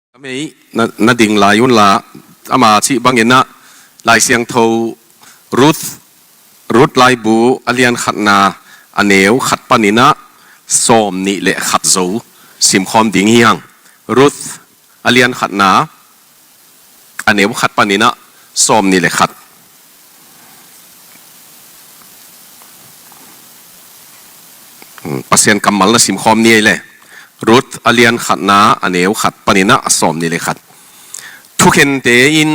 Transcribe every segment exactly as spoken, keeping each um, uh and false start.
Ka mei na, na ding lai unla, ama cih bangin ah Lai Siangtho Ruth, Ruth laibu a lian khatna a neu khat panin ah sawm nih le khat zo simkhawm ding hi hang. Ruth a lian khatna a neu khat panin ah sawm nih le khat. Hmm, Pasian kammal na simkhawm ni ei le. Ruth a lian khatna a neu khat panin ah a sawm nih le khat. Thukhente in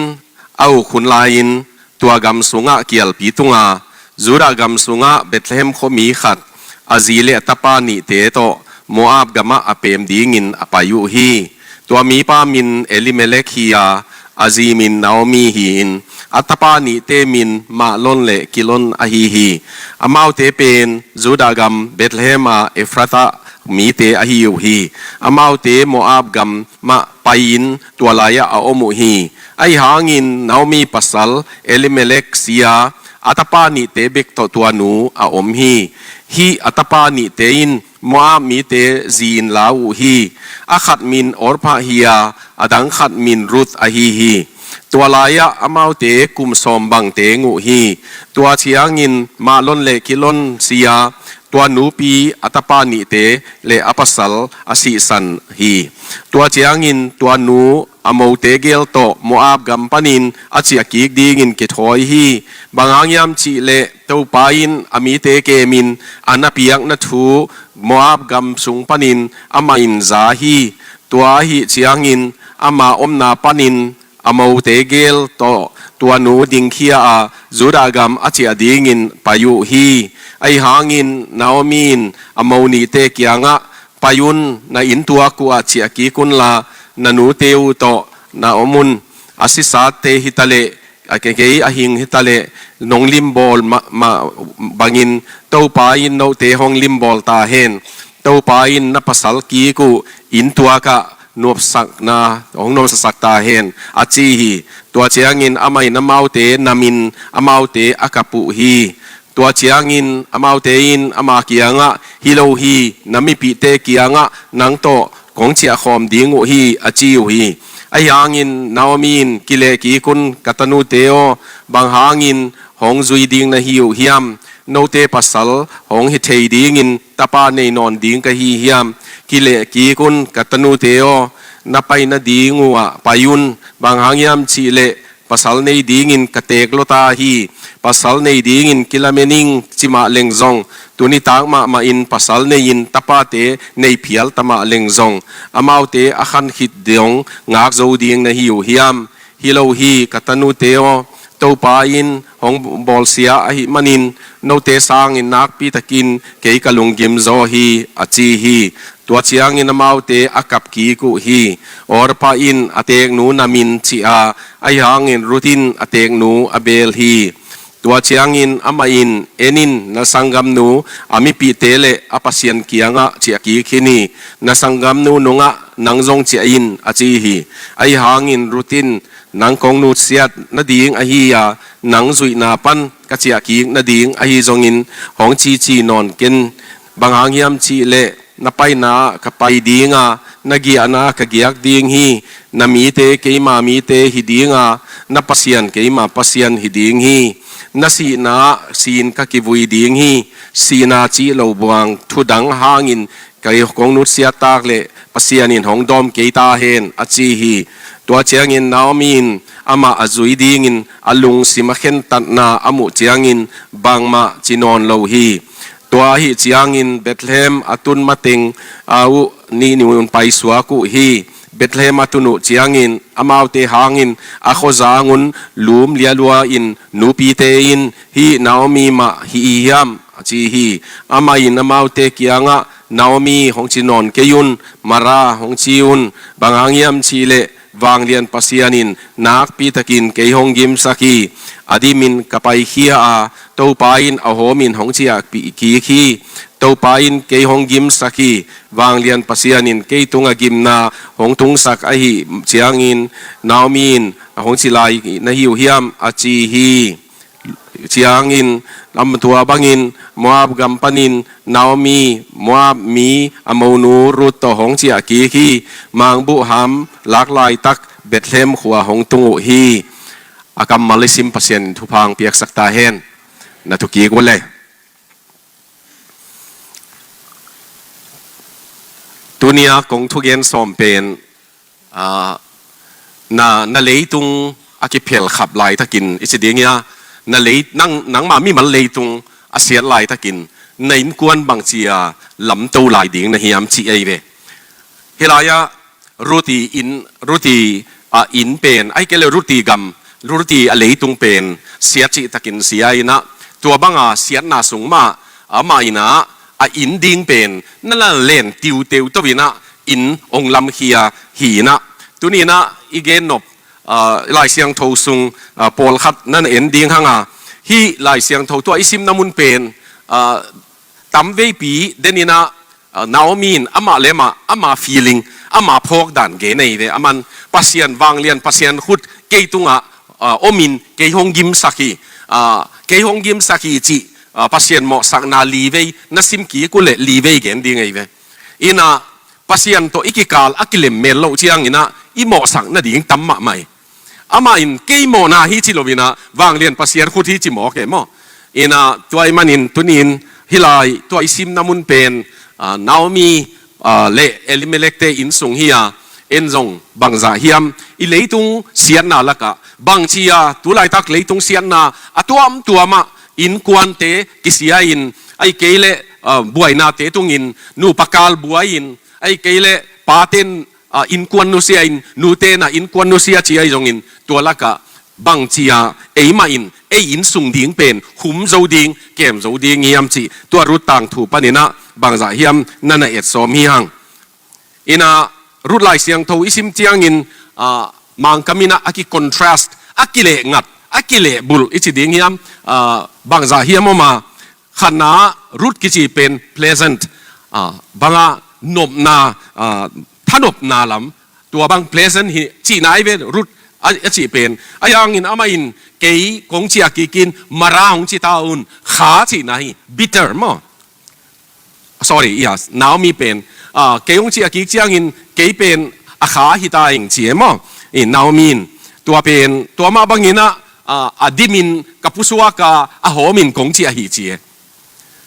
a uk hun lai-in tua gam sungah kialpi tunga, Judah gam sungah Bethlehem khuami khat, a zi le a tapa nihte tawh Moab gamah a pem dingin a pai uh hi. Tua mipa min Elimelek hi-a, a zi min Naomi hi-in, a tapa nihte min Mahlon le Kilon ahi hi. Amaute pen Judah gam Bethlehem a Efratha mite ahi uh hi. Amaute Moab gam mah pai-in tua lai-ah a om uh hi. Ahi hangin Naomi pasal Elimelek si-a, a tapa nihte bek tawh tua nu a om hi. Hih a tapa nihte in Moab mite zi-in la uh hi. A khat min Orpah hi-a, a dang khat min Ruth ahi hi. Tua lai-ah amaute kum sawm bang teng uh hi. Tua ciangin Mahlon le Kilon si-a, tua nupi a tapa nihte le a pasal a sihsan hi. Tua ciangin tua nu a mote gel tawh Moab gam panin a ciah kik dingin kithawi hi. Bang hang hiam cih leh Topa in a mite kemin a na piakna thu Moab gam sung panin amah in za hi. Tua ahih ciangin ama omna panin a mote gel tawh tua nu dingkhia a Judah gam a ciah dingin pai uh hi. Ahi hangin Naomi in a mo nihte kiangah, "Pai un, na inn tuak uhah ciah kik unla, na nute uh tawh na om un. A sisate hitaleh, a ke-, kei a hing hitaleh, nong limbawl mah, mah bangin Topa in note hong limbawl ta hen. Topa in na pasal kik uh inn tuakah nuamsakna hong nuamsasak ta hen," a ci hi. Tua ciangin amah in amaute namin amaute a kap uh hi. Tua ciangin amaute in ama kiangah, "Hi lo hi, na mipihte kiangah nang tawh kong ciahkhawm ding uh hi," a ci uh hi. Ahi hangin Naomi in, "Kileh kik un, ka tanute aw, bang hangin hong zui ding na hi uh hiam? Note pasal hong hi thei dingin tapa nei nawn ding ka hi hiam? Kileh kik un, ka tanute aw, na pai nading uhah pai un. Bang hang hiam cih leh pasal nei dingin ka teek lua ta hi. Pasal nei dingin kilamen ing ci mah leng zong, tu nitak mahmah in pasal nei-in tapate nei phial ta mah leng zong, amaute a khan khit dong ngak zo ding na hi uh hiam? Hi lo hi, ka tanute aw, Topa in hong bawlsia ahih manin note sangin nakpi takin kei ka lunggim zaw hi," a ci hi. Tua ciangin amaute a kap kik uh hi. Orpah in a teeknu namin cih a, ahi hangin Ruth in a teeknu a beel hi. Tua ciangin amah in, "En in, na sanggamnu a mipihte le a Pasian kiangah ciah kik hi ni. Na sanggamnu nungah nang zong ciah in," a ci hi. Ahi hangin Ruth in, "Nang kong nutsiat nading ahi a, nang zuihna pan ka ciah kik nading ahi zongin hong cici nawn ken. Bang hang hiam cih leh na paina ah ka pai ding a, na giahna ah ka giak ding hi. Na mite keima mite hi ding a, na Pasian keima Pasian hi ding hi. Na sihna ah si-in ka kivui ding hi. Sihna cih lo buang thu dang hangin kei kong nutsiat tak leh Pasian in hong dawm kei ta hen," a ci hi. Tua ciangin Naomi in amah a zui dingin a lungsim a khentatna a muh ciangin bangmah ci nawn lo hi. Tua ahih ciangin Bethlehem a tun mateng a uh nih nih un paisuak uh hi. Bethlehem a tun uh ciangin amaute hangin a khuazang un lum lialua in nupite in, "Hih Naomi mah hi hiam?" a ci hi. Amah in amaute kiangah, "Naomi hong ci nawn kei un, Mara hong ci un. Bang hang hiam cih leh vanglian Pasian in nakpi takin kei hong gimsak hi. A dimin ka paikhia a, Topa in a hawmin hong ciahpih kik hi. Topa in kei hong gimsak hi. Vanglian Pasian in kei tungah gimna hong tungsak ahih ciangin Naomi in a hong ci lai na hi uh hiam?" a ci hi. ciangin, tua bangin Moab gam panin Naomi, Moab mi a monu Ruth tawh hong ciah kik hi. Mangbuh ham lak laitak Bethlehem khua hong tung uh hi. A kammal i sim Pasian in thupha hong piaksak ta hen. Na thukik uh le. Tuni-a kong thugen sawm pen, aa, na, na leitung a kiphelkhap laitakin i ci ding hi a, na lei, nang, nangmah mimal leitung a siat laitakin na innkuan bangci-a lamto lai ding na hiam cih ahi ve. Hih lai-ah Ruth i inn, Ruth i, a, inn pen, ahih kei leh Ruth i gam, Ruth i a leitung pen siat cihtakin sia in ah, tua banga siatna sung mah, amah in ah a inn ding pen na la len tiuteu to in ah inn hong lamkhia hi in ah. Tuni in ah i gen nop, a, Lai Siangtho sung, a, pawlkhat na na en ding hang a, hih Lai Siangtho tua i simna mun pen, a, tamveipi den in ah, a, Naomi in amah le amah, ama feeling, ama phawk dan gen ahi ve. Aman Pasian vanglian, Pasian khut kei tungah, a, om in kei hong gimsak hi, a, kei hong gimsak hi cih, a, Pasian mawhsakna li vei na sim kik uh leh li vei gen ding ahi ve. In ah Pasian tawh i kikal a kilem mel loh ciangin ah i mawhsak nading tam mahmah hi. Amah in kei mawhna hi ci lo in ah, vanglian Pasian khut hi ci mawk e maw. In ah tua ahih manin tuni-in hih lai, tua i simna mun pen, a, Naomi, a, le Elimelek te inn sung hi a, en zong bangzah hiam, i leitung siatna lakah, bangci-a tu laitak leitung siatna a tuamtuam ah innkuante kisia in, ahih kei leh, a, buainate tungin nupa kal buai in, ahih kei leh paten, a, innkuan nusia in, nute in ah innkuan nusia ci ahi zongin, tua lakah bangci-a eimah in ei inn sung ding pen khum zo ding, kem zo ding hiam cih tua Ruth tangthu panin ah bangzah hiam na na et sawm hi hang. In ah Ruth Lai Siangtho i sim ciangin, a, Mangkam in ah a ki-contrast, a kileh ngat, a kileh bulh i ci ding hiam, a, bangzah hiam om a, khatna Ruth kici pen pleasant, a, banga nopna, a, thanopna lam, tua bang pleasant hi cihna ahi ve Ruth a, a cih pen. Ahi hangin amah in kei kong ciah kik in Mara hong ci ta un, kha cihna hi, bitter maw. Sorry, yes, Naomi pen, a, kei hong ciah kik ciangin kei pen a kha hi ta ing ci e maw. In Naomi in tua pen, tua mah bangin ah, a, a dimin ka pusuak a, a hawmin kong ciah hi ci e.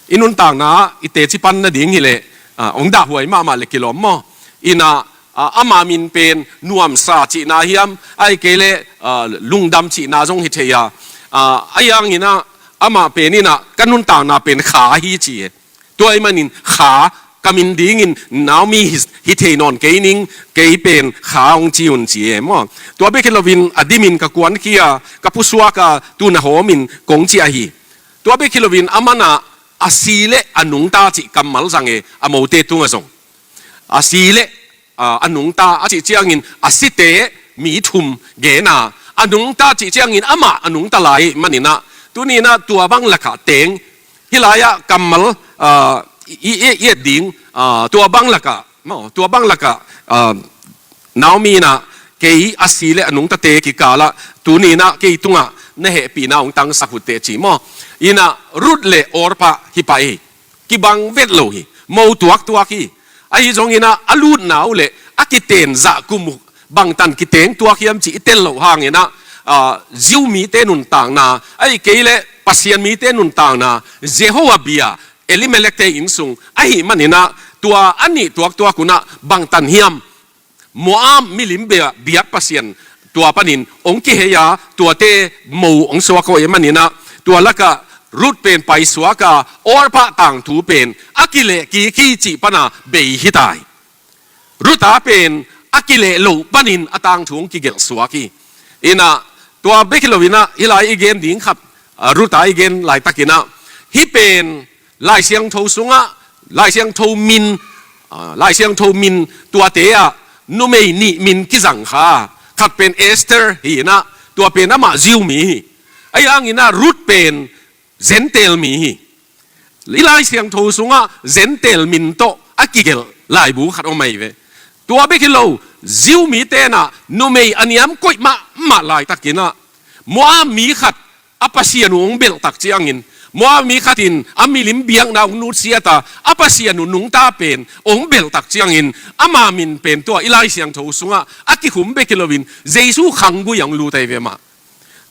I nuntakna i teci pan nading hileh, a, hong dahhuai mahmah le kilawm maw. In ah, a, ama min pen nuamsa cihna hiam, ahih kei leh, a, lungdam cihna zong hi thei a. A, ahi hangin ah amah pen in ah ka nuntakna pen kha hi ci e. Tua ahih manin kha ka min dingin Naomi hi, hi thei nawn kei ning, kei pen kha hong ci un ci e maw. Tua bek hi loin a dimin ka kuankhia, ka pusuak a, tu-in a hawmin kong ciah hi. Tua bek hi loin a man ah a si le a nungta cih kammal zang e, a mote tungah zong. A si le, a, a nungta a cih ciangin a site mi thum gen a, a nungta cih ciangin amah a nungta lai ahih manin ah, tuni-in ah tua bang lakah teng, hih lai-ah kammal, a, i, i, i et ding, a, tua bang lakah, maw, tua bang lakah, a, Naomi in ah kei a si le a nungtate kikalah tuni-in ah kei tungah na hehpihna hong tangsak uh teh ci maw. In ah Ruth le Orpah hi pah hi. Kibang vet lo hi. Mo tuaktuak hi. Ahi zongin ah a lutna uh le a kiten zah kum uh bangtan kiteng tuak hiam cih i tel loh hangin ah, a, Jew mite nuntakna, ahih kei leh Pasian mite nuntakna, Jehovah bia, Elimelek te inn sung ahih manin ah, tua a nih tuaktuak un ah bangtan hiam, Moab milim bia, biak pasian tua panin hong kihei a, tuate mo hong suak uh ahih manin ah, tua lakah Ruth pen paisuak a, Orpah tangthu pen a kileh kik hi cih pan a bei hi ta hi. Ruth a pen a kileh loh panin a tangthu hong kigelh suak hi. In ah tua bek hi loin ah hih lai i gen ding khat, a, Ruth a i gen laitakin ah, hih pen Lai Siangtho sungah, Lai Siangtho min, a, Lai Siangtho min tuate ah numei nih min kizang kha. Khat pen Esther hi in ah, tua pen amah Jew mi hi. Ahi hangin ah Ruth pen Gentile mi hi. Hih Lai Siangtho sungah Gentile min tawh a kigelh laibu khat om ahi ve. Tua bek hi lo, Jew mite in ah numei a niam koih mahmah laitakin ah Moab mi khat a Pasian uh hong belh tak ciangin, Moab mi khatin a milim biakna hong nutsiat a, a Pasian uh nungta pen hong belh tak ciangin, ama min pen tua i Lai Siangtho sungah a kikhum bek hi loin Jesu khanggui a hong lut ahi ve mah.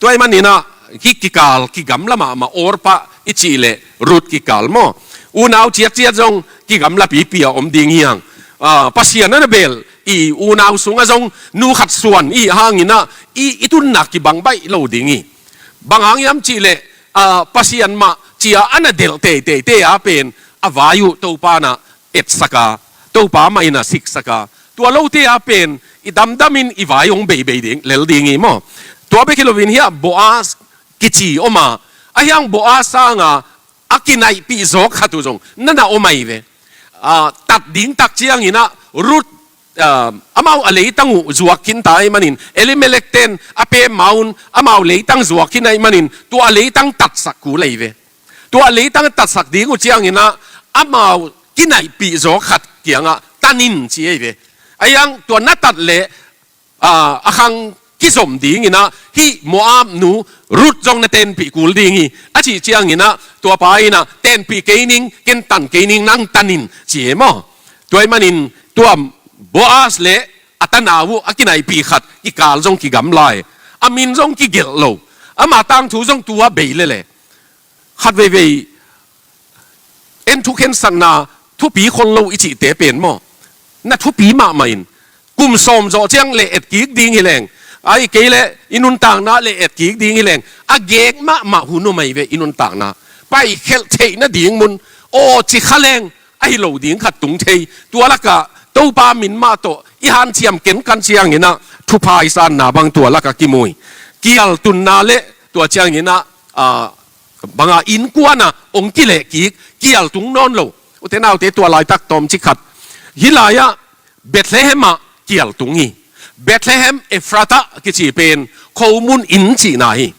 Tua ahih manin ah, hih kikal kigamla mahmah, Orpah i cih leh Ruth kikal maw, unau ciatciat zong kigamla pipi a om ding hi hang. Ah, Pasian a na belh i unau sungah zong nu khat suan i hih hangin ah, i, i tunna kibang baih lo ding hi. Bang hang hiam cih leh, ah, Pasian mah ci-a a na delh teiteite a pen a vai uh Topa in ah etsak a, Topa mah in ah siksak a, tua lote a pen i damdamin i vai hong beibei ding, lel ding hi maw. Tua bek hi loin hiah Boaz kici om a, ahi hang Boaz sanga a kinaihpih zawk khat uh zong na na om ahi ve. Ah, tat ding tak ciangin ah Ruth, ah, amau a leitang uh zuak khin ta ahih manin, Elimelek ten a pem ma un amau leitang zuak khin ahih manin, tua a leitang tatsak kul ahi ve. Tua a leitang tatsak ding uh ciangin ah, amau kinaihpih zawk khat kiangah tan in ci ahi ve. Ahi hang tua na tat leh, ah, a khang kizom dingin ah, hih Moab nu Ruth zong na tenpih kul ding hi, a cih ciangin ah, tua pa in ah, tenpih kei ning, ken tan kei ning, nang tan in ci hi maw. Tua ahih manin tua Boaz le a tanau uh a kinaihpih khat kikal zong kigamla hi. A min zong kigelh lo, ama tangthu zong tua bei lel e. Khat veivei en thukhensatna thupi khol lo i cihte pen maw, na thupi mahmah in, kum sawm zawh ciang le etkik ding hi leng, ahih kei leh i nuntakna le etkik ding hi leng, a gek mahmah hun om ahi ve i nuntakna. Paikhelh theih nading mun, aw ci kha leng ahi lo ding khat tung thei. Tua lakah Topa min mah tawh i hanciam kenkan ciangin ah, thupha i sanna bang tua lakah kimu hi. Kial tunna le tua ciangin ah, ah, banga innkuan ah hong kilehkik, kial tung nawn lo. Ute naute, tua laitak tawmcik khat, hih lai-ah Bethlehem ah kial tung hi. Bethlehem Efrata kici pen khomun inn cihna hi.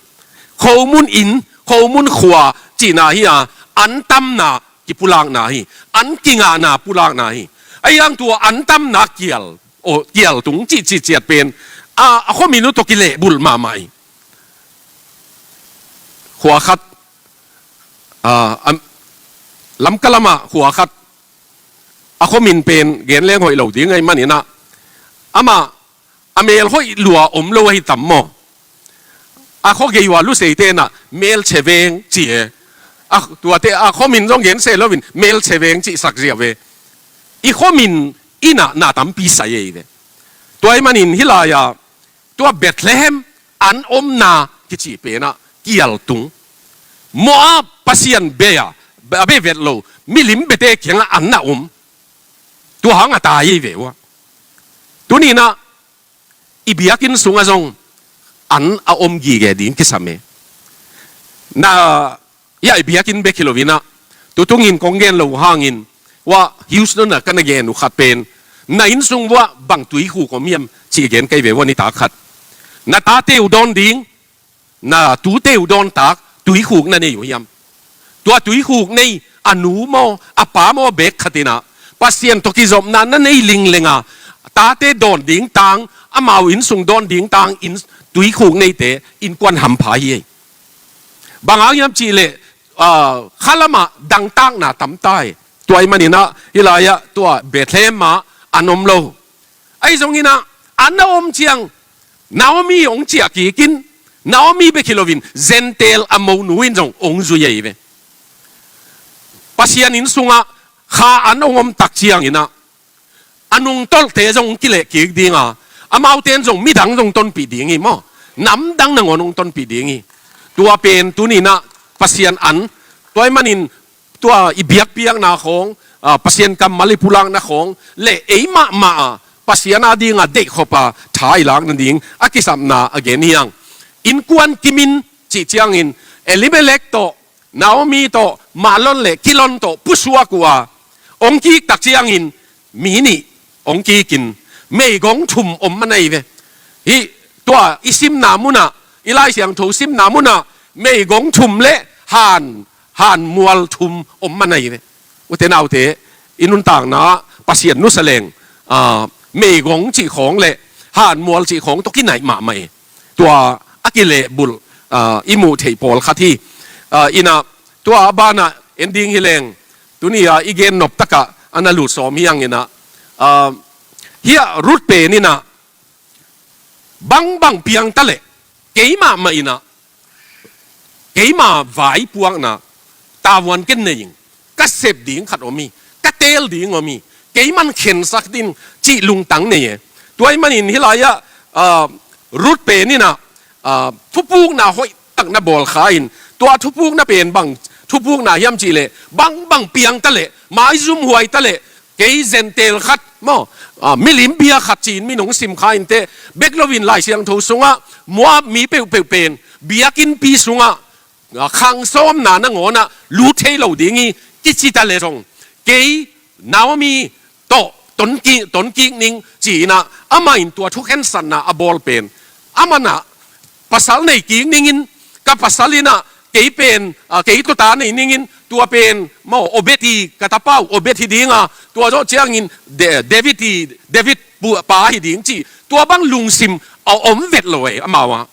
Khomun inn, khomun khua cihna hi a, an tamna kipulakna hi. An kingahna pulakna hi. Ahi hang tua an tamna kial, aw, kial tung cih, cih ciat pen, a, a khuamin uh tawh kilehbulh mahmah hi. Khua khat, ah, am, Lamka lamah khua khat, a khuamin pen gen leng hoih lo ding ahih manin ah, amah a mel hoih lua om lo ahi tam maw. A khua gei ua luseite in ah Melcheveng ci e. A, tuate a khuamin zong gen se loin Melcheveng cihsak ziau ve. I khuamin in ah na tampi sai ahi ve. Tua ahih manin hih lai-ah tua Bethlehem an omna kici pen ah kial tung. Moab pasian bei a, a bei vet lo, milim biate kiangah an na om. Tua hang a tai ahi ve ua. Tuni-in ah i biakinn sungah zong an a om gige ding kisam e. Na, ya, i biakinn bek hi loin ah, tu tungin kong gen lo hangin, ua, Houston ah ka na gen uh khat pen, na inn sung uah bang tuikhuk om hiam cih gen kei ve ua, nitak khat. Na tate uh dawn ding, na tute uh dawn tak tuikhuk na nei uh hiam? Tua tuikhuk nei a nu maw, a pa maw, bek khat in ah Pasian tawh kizopna na nei lingleng a, tate dawn ding tang, amau inn sung dawn ding tang, inn, tuikhuk neite innkuan hampha hi ei. Bang hang hiam cih leh, ah, khalam ah dangtakna tam ta hi. Tua ahih manin ah hih lai-ah tua Bethlehem ah an om lo. Ahi zongin ah, an na om ciang, Naomi hong ciah kik in, Naomi bek hi loin Gentile a monu in zong hong zui ahi ve. Pasian inn sungah kha an hong om tak ciangin ah, a nungtolhte zong hong kileh kik ding a, amaute in zong midang zong tonpih ding hi maw. Namdang nangawn hong tonpih ding hi. Tua pen tuni-in ah Pasian an, tua ahih manin tua i biakpiakna khawng, ah, Pasian kammal i pulakna khawng, le ei mahmah a Pasian a dingah deihkhop a tha i lak nading a kisapna a gen hi hang. Innkuan kimin cih ciangin Elimelek tawh, Naomi tawh, Mahlon le Kilion tawh pusuak uh a, hong kik tak ciangin mi nih hong kik in, meigong thum om man ahi ve. Hih tua i simna munah, i Lai Siangtho simna munah, meigong thum le han, han mual thum om man ahi ve. Ute naute, i nuntakna Pasian nusia leng, ah, meigong cih khawng le han mual cih khawng tawh kinaih mahmah hi. Tua a kilehbulh, ah, i muh theih pawlkhat hi. Ah, inah tua a banah en ding hi leng, tuni-a i gen nop takah a na lut sawm hi ang inah, ah, hiah Ruth pen inah bangbang piang ta leh keimah mah inah keima vaipuakna tavuan ken nei ing, ka sep ding khat om hi, ka teel ding om hi, keiman khensak ding cih lungtang nei e. Tua ahih manin hih lai-ah, ah, Ruth pen inah, ah, thupukna hoihtak na bawl kha in, tua thupukna pen bang thupukna hiam cih leh, bangbang piang ta leh, maizum huai ta leh, kei Gentile khat maw, ah, milim bia khat ci-in min hong sim kha inteh, bek loin Lai Siangtho sungah Moab mi peuhpeuh pen biakinnpi sungah, ah, khang sawmna nangawnah lut thei lo ding hi, kici ta leh zong, kei Naomi tawh ton kik, ton kik ning ci-inah amah in tua thukhensatna a bawl pen, amah inah pasal nei kik ningin, ka pasal inah kei pen, ah, kei tuta nei ningin, tua pen maw Obed hi, ka tapa uh Obed hi dinga, tua zawh ciangin De-, David hi, David pu-, pa hi ding cih, tua bang lungsim a om vet lo e amau ah.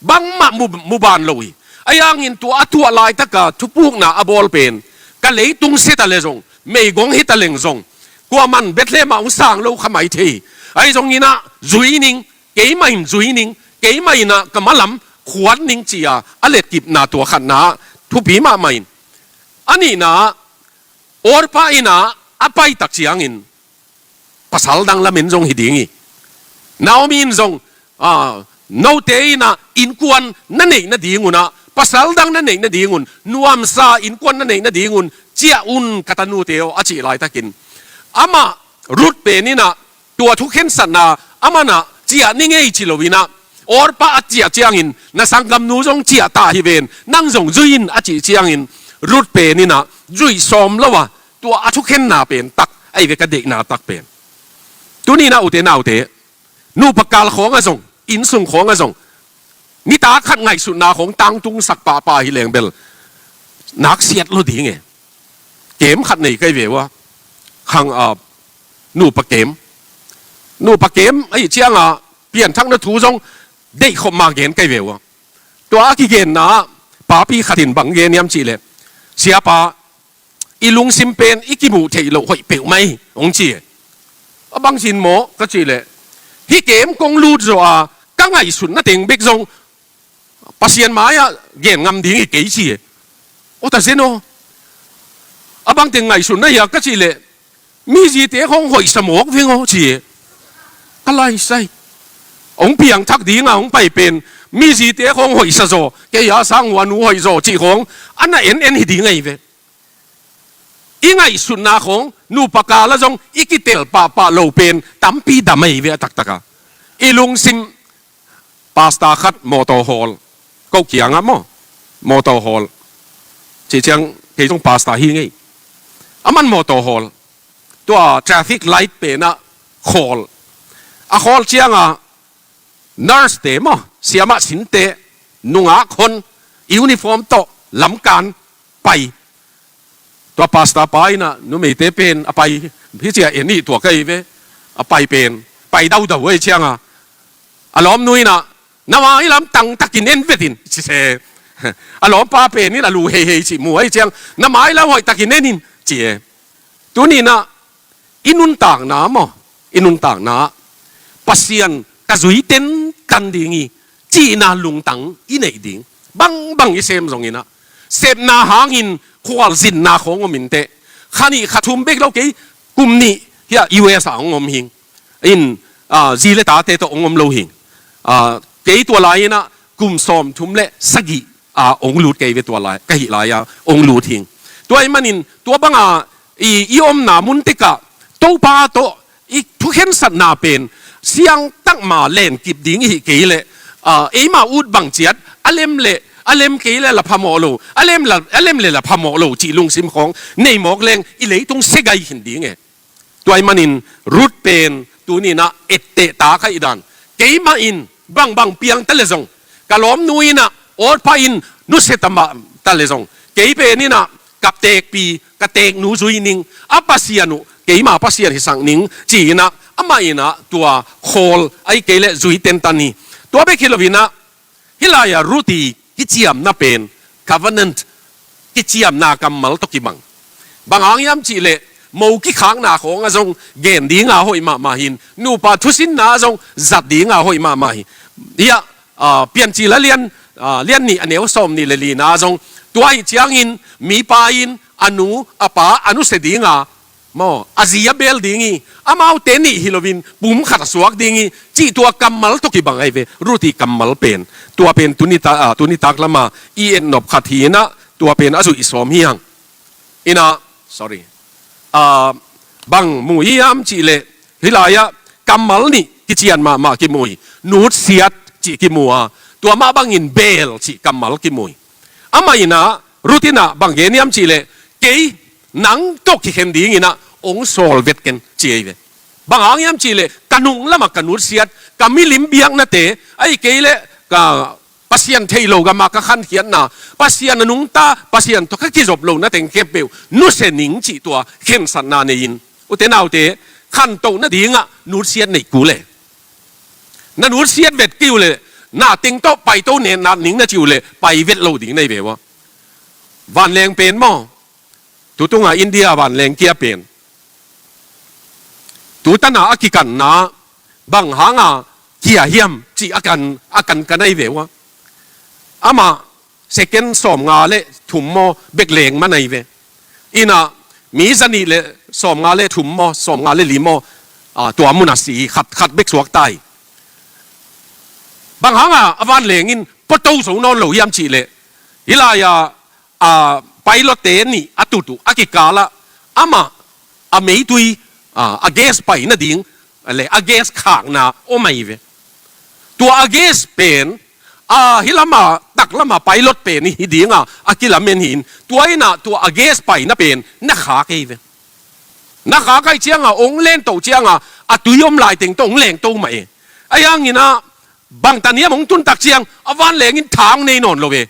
Bangmah mu, mu ban lo hi. Ahi hangin tua a tuah laitaka thupukna a bawl pen, ka leitung sia ta leh zong, meigong hi ta leng zong, kuaman Bethlehem ah hong sang lo kha mai thei hi. Ahi zong inah zui ning, keimah in zui ning, keimah inah ka malam khuat ning ci-a a letkipna tua khatna ah thupi mahmah in. A nihna ah, Orpah inah a pai tak ciangin pasal dang lamen zong hi ding hi. Naomi in zong, ah, note inah innkuan na neih nadingun ah, pasal dang na neih nadingun, nuamsa innkuan na neih nadingun ciah un ka tanute aw, a cih laitakin, amah Ruth pen inah tua thukhensatna amah inah ciah ni ngei ci lo inah, Orpah a ciah ciangin na sanggamnu zong ciah ta hi ven, nang zong zui in a cih ciangin, Ruth pen inah zuih sawm lo a, tua a thukhenna pen tak ahi ve, ka deihna tak pen. Tuni inah ute naute, nupa kal khawngah zong, innsung khawngah zong, nitak khat ngaihsutna khawng tangtungsak pahpah hi leng bel, naksiat lo ding e. Kem khat nei kei ve uh a, khang, ah, nupa kem. Nupa kem ahih ciangah pianthakna thu zong deihkhop mah gen kei ve uh a. Tua a kigenna ah papi khat in bang gen hiam cih leh, Siapa, i lungsim pen i kimuh theih loh hoih peuhmah hi, hong ci e. A bangci in maw ka cih leh, hih kem kong lut zawh a, ka ngaihsutna teng bek zong Pasian mai-ah gen ngam ding hi kei ci e. Aw ta zen aw. A bang teng ngaihsutna hiam ka cih leh, mizite khawng hoihsa mawk veng aw ci e. Ka laisai. Hong piangthak dinga hong pai pen, mizite khawng hoihsa zaw, kei a sang uh a nu hoih zaw cih khawng a na en en hi ding ahi ve. I ngaihsutna khawng nupa kal ah zong i kitel pahpah lo pen tampi dam ahi ve a taktak a. I lungsim, pastor khat mawtaw hawl, ko kiangah maw, mawtaw hawl. Cih ciang kei zong pastor hi ngei. Aman mawtaw hawl, tua traffic light pen ah khawl. A khawl ciangah nurse te maw, siamah sinte, nungak hon, uniform tawh lamkan pai. Tua pastor pa inah numeite pen a pai hi ci a, en hi tua ka hi ve. A pai pen pai daudau ahi ciangah, a lawmnu inah, na mailam tangtakin en vet in ci se. A lawmpa pen in a lu heihei cih mu ahi ciang, na mailam hoihtakin en in ci e. Tuni inah i nuntakna maw, i nuntakna ah Pasian ka zui tentan ding hi cihna lungtang i neih ding. Bangbang i sem zong inah, sepna hangin khualzinna khawng om inteh. Kha nih kha thum bek lo, kei kum nih hiah U S ah hong om hing. In, ah, zi le tate tawh hong om lo hing. Ah, kei tua lai inah kum sawmthum le sagih a hong lut kei ve, tua lai ka hih lai-a hong lut hing. Tua ahih manin tua banga i, i omna mun tekah Topa tawh i thukhensatna pen siangtak ma lenkip ding i hih kei leh, ah, eima ut bang ciat a lem leh, a lem kei leh la phamawh lo, a lem la, a lem leh la phamawh lo cih lungsim khawng nei mawk leng i leitung sia gai khin ding e. Tua ahih manin Ruth pen tuni inah etteh ta ka hih dan, keimah in bangbang piang ta leh zong, ka lawmnu inah Orpah in nusia ta mah ta leh zong, kei pen inah ka teekpi, ka teeknu zui ning, a Pasian uh keima Pasian hisak ning ci inah, amah inah tua khawl ahih kei leh zui tentan hi. Tua bek hi lo inah, hih lai-ah Ruth i kiciamna pen covenant, kiciamna kammal tawh kibang. Bang hang hiam cihleh, mo kikhakna khawng ah zong gen dinga hoih mahmah hi in, nupa thusinna ah zong zat dinga hoih mahmah hi. Hiah, ah, Piancil a lian, ah, lian nih a neu sawm nih le lina ah zong, tua ahih ciangin mipa in a nu a pa a nusia dinga, maw, a zi a bel ding hi, amaute nih hi loin pum khat a suak ding hi, cih tua kammal tawh kibang ahi ve. Ruth ii kammal pen, tua pen tuni ta, ah, tuni tak lama i etnop khat hi in ah, tua pen a zuih sawm hi hang. In ah, sorry. Ah, bang mu hiam cihleh, hih lai-ah kammal nih kician mahmah kimu hi. Nutsiat cih kimu a, tua mah bangin bel cih kammal kimu hi. Amah in ah, Ruth in ah bang gen hiam cihleh, kei nang tawh kikhen dingin ah hong sawl vet ken, ci ahi ve. Bang hang hiam cihleh, ka nung lamah ka nutsiat, ka milim biaknate, ahih kei leh ka Pasian theih loh gamah ka khankhiatna, Pasian a nungta, Pasian tawh ka kizop lohna teng khempeuh nusia ning cih tua khensatna nei in, ute naute, khantohna dingah nutsiat neih kul e. Na nutsiat vet kei uh leh, na teng tawh paito nat ning na cih uh leh, pai vet lo ding na hi ve ua. Vanleng pen maw, tutunga India vanleng kia pen, tu tana a kikanna, bang hanga kia hiam cih a kan, a kankan ahi ve ua. Amah second sawmnga le thum maw bek leng man ahi ve. In ah mi zanih le sawmnga le thum maw, sawmnga le li maw, ah, tua munah si hi, khat, khat bek suak ta hi. Bang hanga a vanleng in puato zo nawn lo hiam cihleh, hih lai-ah, ah, pilot-te nih a tut uh a kikalah amah a meitui, ah, a gas pai nading le a gas khakna om ahi ve. Tua a gas pen, ah, hih lama, tak lama pilot pen hi dinga a kilamen hi in, tua in ah tua a gas paina pen na khak ahi ve. Na khak ahih cianga hong lento cianga a tui om laiteng tawh hong lento mah e. Ahi hangin ah bangtan hiam hong tun tak ciang a vanleng in tha hong nei nawn lo ve.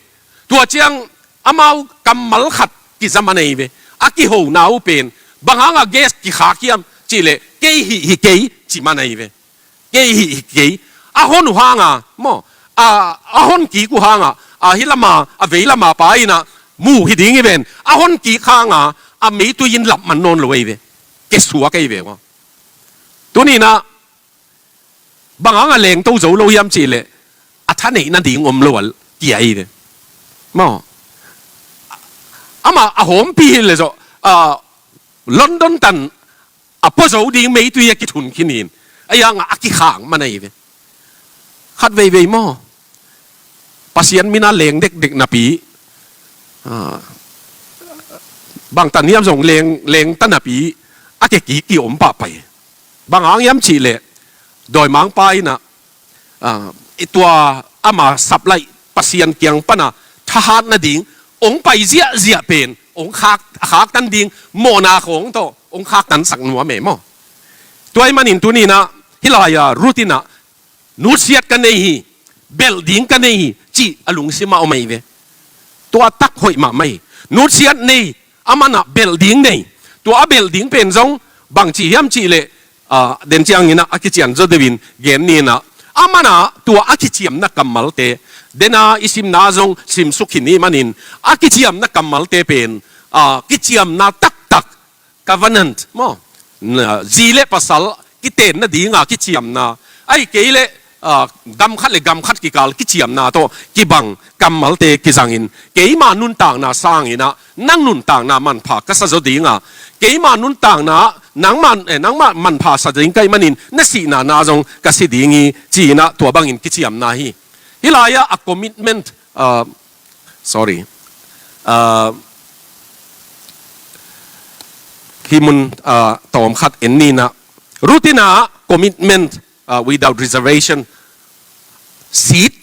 Tua ciang amau kammal khat kiza man ahi ve. A kihona uh pen, bang hanga gas kikhak hiam cihleh, kei hih hi kei, ci man ahi ve. Kei hih hi kei. A hon uh hanga maw, a, a hon kik uh hanga, a, hih lama, a vei lama pa in ah mu hi ding hi ven. A hon kik hanga a meitui in lap man nawn lo ahi ve. Kia suak ahi ve maw. Tuni in ah bang hanga lengto zo lo hiam cihleh, a tha neih nading om lo a kia hi ve. Maw. Amah a hawmpi hi leh zawh, ah, London tan a pua zo ding meitui a kithun khin hi in, ahi hanga a kikhak man ahi ve. Khat veivei maw, Pasian mina leng dekdek napi, ah, bangtan hiam zong leng, leng ta napi a kia kik ki om pahpah hi. Bang hang hiam cihleh, dawimangpa in ah, ah, i tua ama sap laih Pasian kiang pana thahat nading hong pai ziahziah pen hong khak, a khaktan ding mawhna khawng tawh hong khaktansak nuam e maw. Tua ahih manin tuni in ah hih lai-a Ruth in ah nutsiat ka nei hi, belh ding ka nei hi, cih a lungsimah om ahi ve. Tua tak hoih mahmah hi. Nutsiat nei, a manah belh ding nei. Tua a belh ding pen zong bangci hiam cihleh, ah, den ciangin ah a kician zaw deuhin gen ni in ah, a manah tua a kiciamna kammalte, dena i simna zong simsuk hi ni manin, a kiciamna kammalte pen, ah, kiciamna taktak, covenant maw, na, zi le pasal kitenna dinga kiciamna, ahih kei leh, ah, gam khat le gam khat kikal kiciamna tawh kibang kammalte kizangin, keima nuntakna sangin ah nang nuntakna manpha ka sa zaw dinga, keima nuntakna nangmah, eh, nangmah manpha sa ding ka hih manin na sihna na zong ka si ding hi, ci-in ah tua bangin kiciamna hi. Hih lai-ah a commitment, ah, sorry. Ah, hih mun, ah, tawm khat en ni in ah, Ruth in ah commitment, ah, without reservation, sit,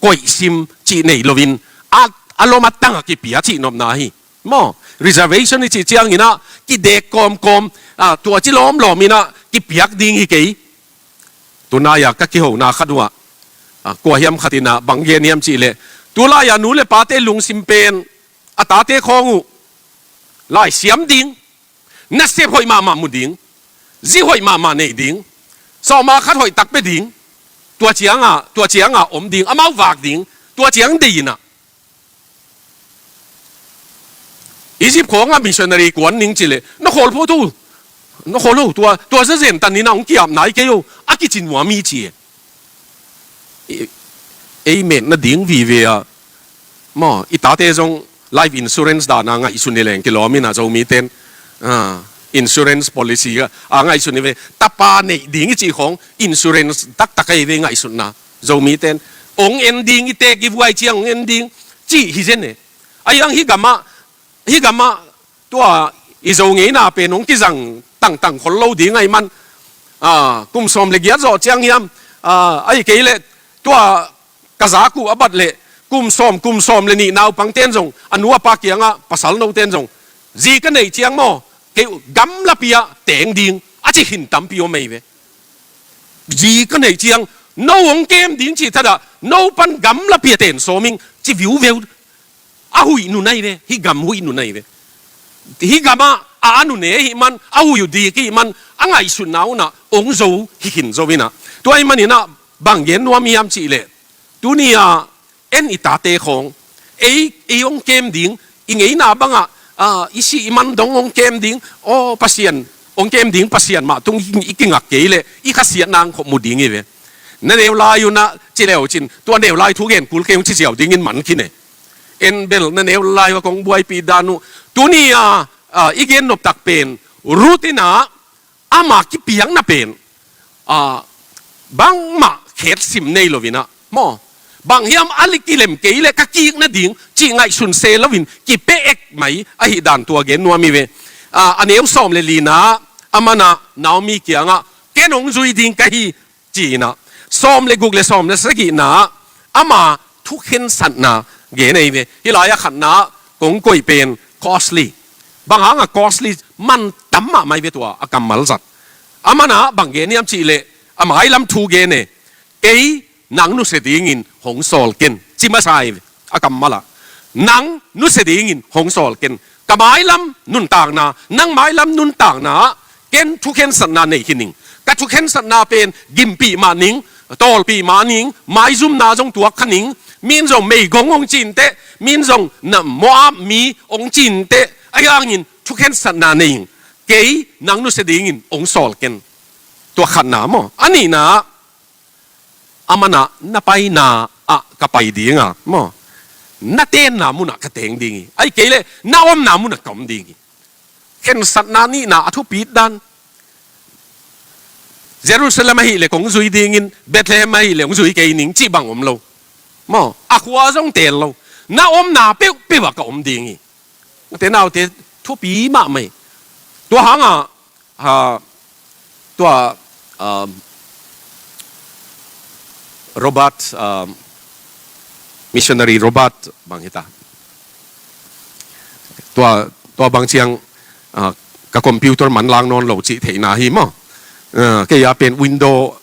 koihsim cih nei loin, a, a lom a tang a kipia cih nopna hi. Maw, reservation i cih ciangin ah kidek kawmkawm, ah, tua ci lawmlawm in ah kipiak ding hi kei. Tunai-a ka kihona khat uh ah, ah, kua hiam khat in ah bang gen hiam cihleh, tulai-a nu le pate lungsim pen a tate khawng uh laisiam ding, nasep hoih mahmah mu ding, zi hoih mahmah neih ding, sawma khat hoih tak pia ding, tua cianga, tua cianga om ding, amau vak ding, tua ciang deih in ah Egypt khawngah missionary kuan ning ci leh, na khawl phot uh, na khawl uh, tua, tua zazen tanin a hong ki-ap nai kei uh, a kici nuam hi ci e. I, ei metna ding vive a, maw, i tate zong life insurance dana ngaihsun hi leng kilawm in a, Zomite'n, ah, insurance policy a, a ngaihsun hi ve, tapa neih ding i cih khawng insurance taktak ahi ve ngaihsutna. Zomite'n, hong en ding, i teek i vuai ciang hong en ding, cih hi zen e. Ahi hang hih gamah, hih gamah tua i Zo ngeina pen hong kizang tangtang khol lo ding ahih man, ah, kum sawm le giat zawh ciang hiam, ah, ahih kei leh tua ka zak uh a bat leh kum sawm, kum sawm le nih naupangte'n zong, a nu a pa kiangah pasal note'n zong, zi ka neih ciang maw, kei gamlapi ah teng ding, a ci khin tampi om ahi ve. Zi ka neih ciang, no hong kem ding cih thadah, no pan gamlapi ah ten sawm ing, ci viuveu. A huih nun ahi ve, hih gam huih nun ahi ve. Hih gamah a, a nunne ahih man, a huih uh dik ahih man, a ngaihsutna un ah hong zo hi khin zo in ah. Tua ahih manin ah bang gen nuam hiam cih leh, tuni-a en i tate khawng, ei, ei hong kem ding, i ngeina bangah, ah, i sih i man dong hong kem ding, aw Pasian, hong kem ding Pasian mah tung i kingak kei leh, i khasiatna hong khop mu ding hi ve. Na neu lai un ah ci le uh cin, tua neu lai thu gen kul kei hong ci ziau dingin man khin e. En bel na neu lai uh a kong buaipih dan uh. Tuni-a, ah, i gen noptak pen, Ruth in ah, ama kipiakna pen, ah, bangmah khetsim nei lo in ah, maw, bang hiam a li kilem kei leh ka kik nading cih ngaihsun se lo in kipia ek mai ahih dan tua gen nuam hi ve. Ah, a neu sawm le lina, aman ah Naomi kiangah, ken hong zui ding ka hi, ci in ah. Sawm le guk le sawm le sagihna, ama thukhensatna gen ahi ve. Hih lai-ah khatna kong koih pen costly. Bang hangah costly, mantam mahmah hi ve tua a kammal zat. Aman ah bang gen hiam cih leh, a mailam thu gen e. Kei nang nusia dingin hong sawl ken, ci masa hi ve a kammal ah. Nang nusia dingin hong sawl ken. Ka mailam nuntakna, nang mailam nuntakna ah ken thukhensatna nei khin ing. Ka thukhensatna pen gimpih mah ning, tawlpih mah ning, maizumna zong tuak kha ning, mi'n zong meigong hong ci inteh, mi'n zong na Moab mi hong ci inteh, ahi hangin thukhensatna nei ing. Kei nang nusia dingin hong sawl ken. Tua khatna maw. A nihna, aman ah na paina ah ka pai ding a, maw, na tenna munah ka teng ding hi. Ahih kei leh na omna munah ka om ding hi. Khensatna nihna a thupit dan. Jerusalem ahih leh kong zui dingin, Bethlehem ahih leh kong zui kei ning cih bang om lo. Maw, a khua zong tel lo. Na omna peuhpeuh ah ka om ding hi. Ute naute, thupi mahmah hi. Tua hangah, ah, tua, ah, Robert, ah, missionary Robert bang hita. Tua, tua bang ciang, ah, ka computer manlang nawn lo cih theihna hi maw. Ah, kei a pen Window,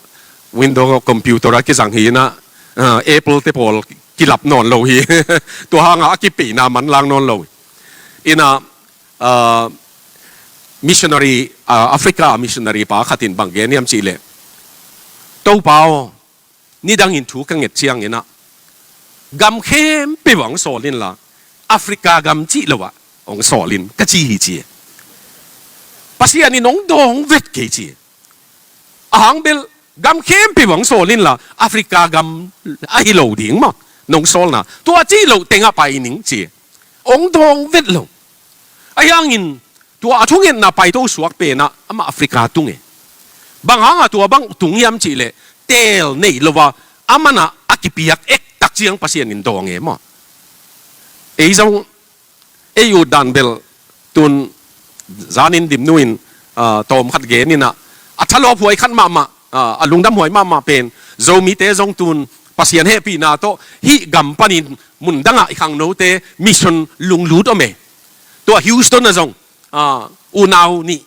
Window computer a kizang hi in ah, ah, Apple te pawl kilap nawn lo hi. Tua hangah a kipeina manlang nawn lo hi. In ah, ah, missionary, ah, Africa missionary pa khat in bang gen hiam cih leh, Topa aw, nidangin thu ka nget ciangin ah, gam khempeuh ah hong sawl inla, Africa gam cih lo ah hong sawl in, ka ci hi ci. Pasian in hong dawng vet kei ci. A hang bel gam khempeuh ah hong sawl inla, Africa gam ahi lo ding maw, nong sawlna. Tua cih loh tengah pai ning ci. Hong dawng vet lo. Ahi hangin, tua a thungetna paito suak pen ah, amah Africa tung e. Bang hangah tua bang tung hiam cih leh, teel nei lo a, aman ah a kipiak ektak ciang Pasian in dawng e maw. Ei zong, ei ut dan bel, tun zanin Dimnu in, ah, tawm khat gen in ah, a thalawphuai khat mahmah, ah, a lungdamhuai mahmah pen, Zomite zong tun Pasian hehpihna tawh hih gam panin mun dangah i khangnote mission lunglut om e. Tua Houston ah zong, ah, unau nih,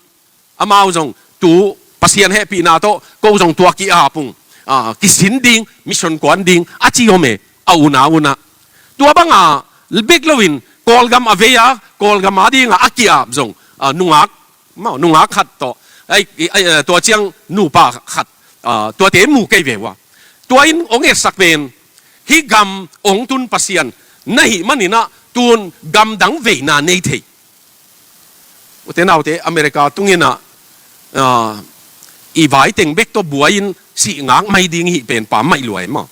amau zong tu Pasian hehpihna tawh ko zong tua ki-ap ung, ah, kisin ding, mission kuan ding a ci om e, a unau un ah. Tua banga bek loin Kawlgam a vei a, Kawlgam a dingah a ki-ap zong, ah, nungak, maw, nungak khat tawh, ai, ai, eh, tua ciang nupa khat, ah, tuate mu kei ve ua. Tua in hong etsak pen, hih gam hong tun Pasian na hih manin ah tun gamdang veina nei thei. Ute naute, America tungin ah, ah, i vaiteng bek tawh buai-in sih ngak mai ding hih pen pammaih lua e maw.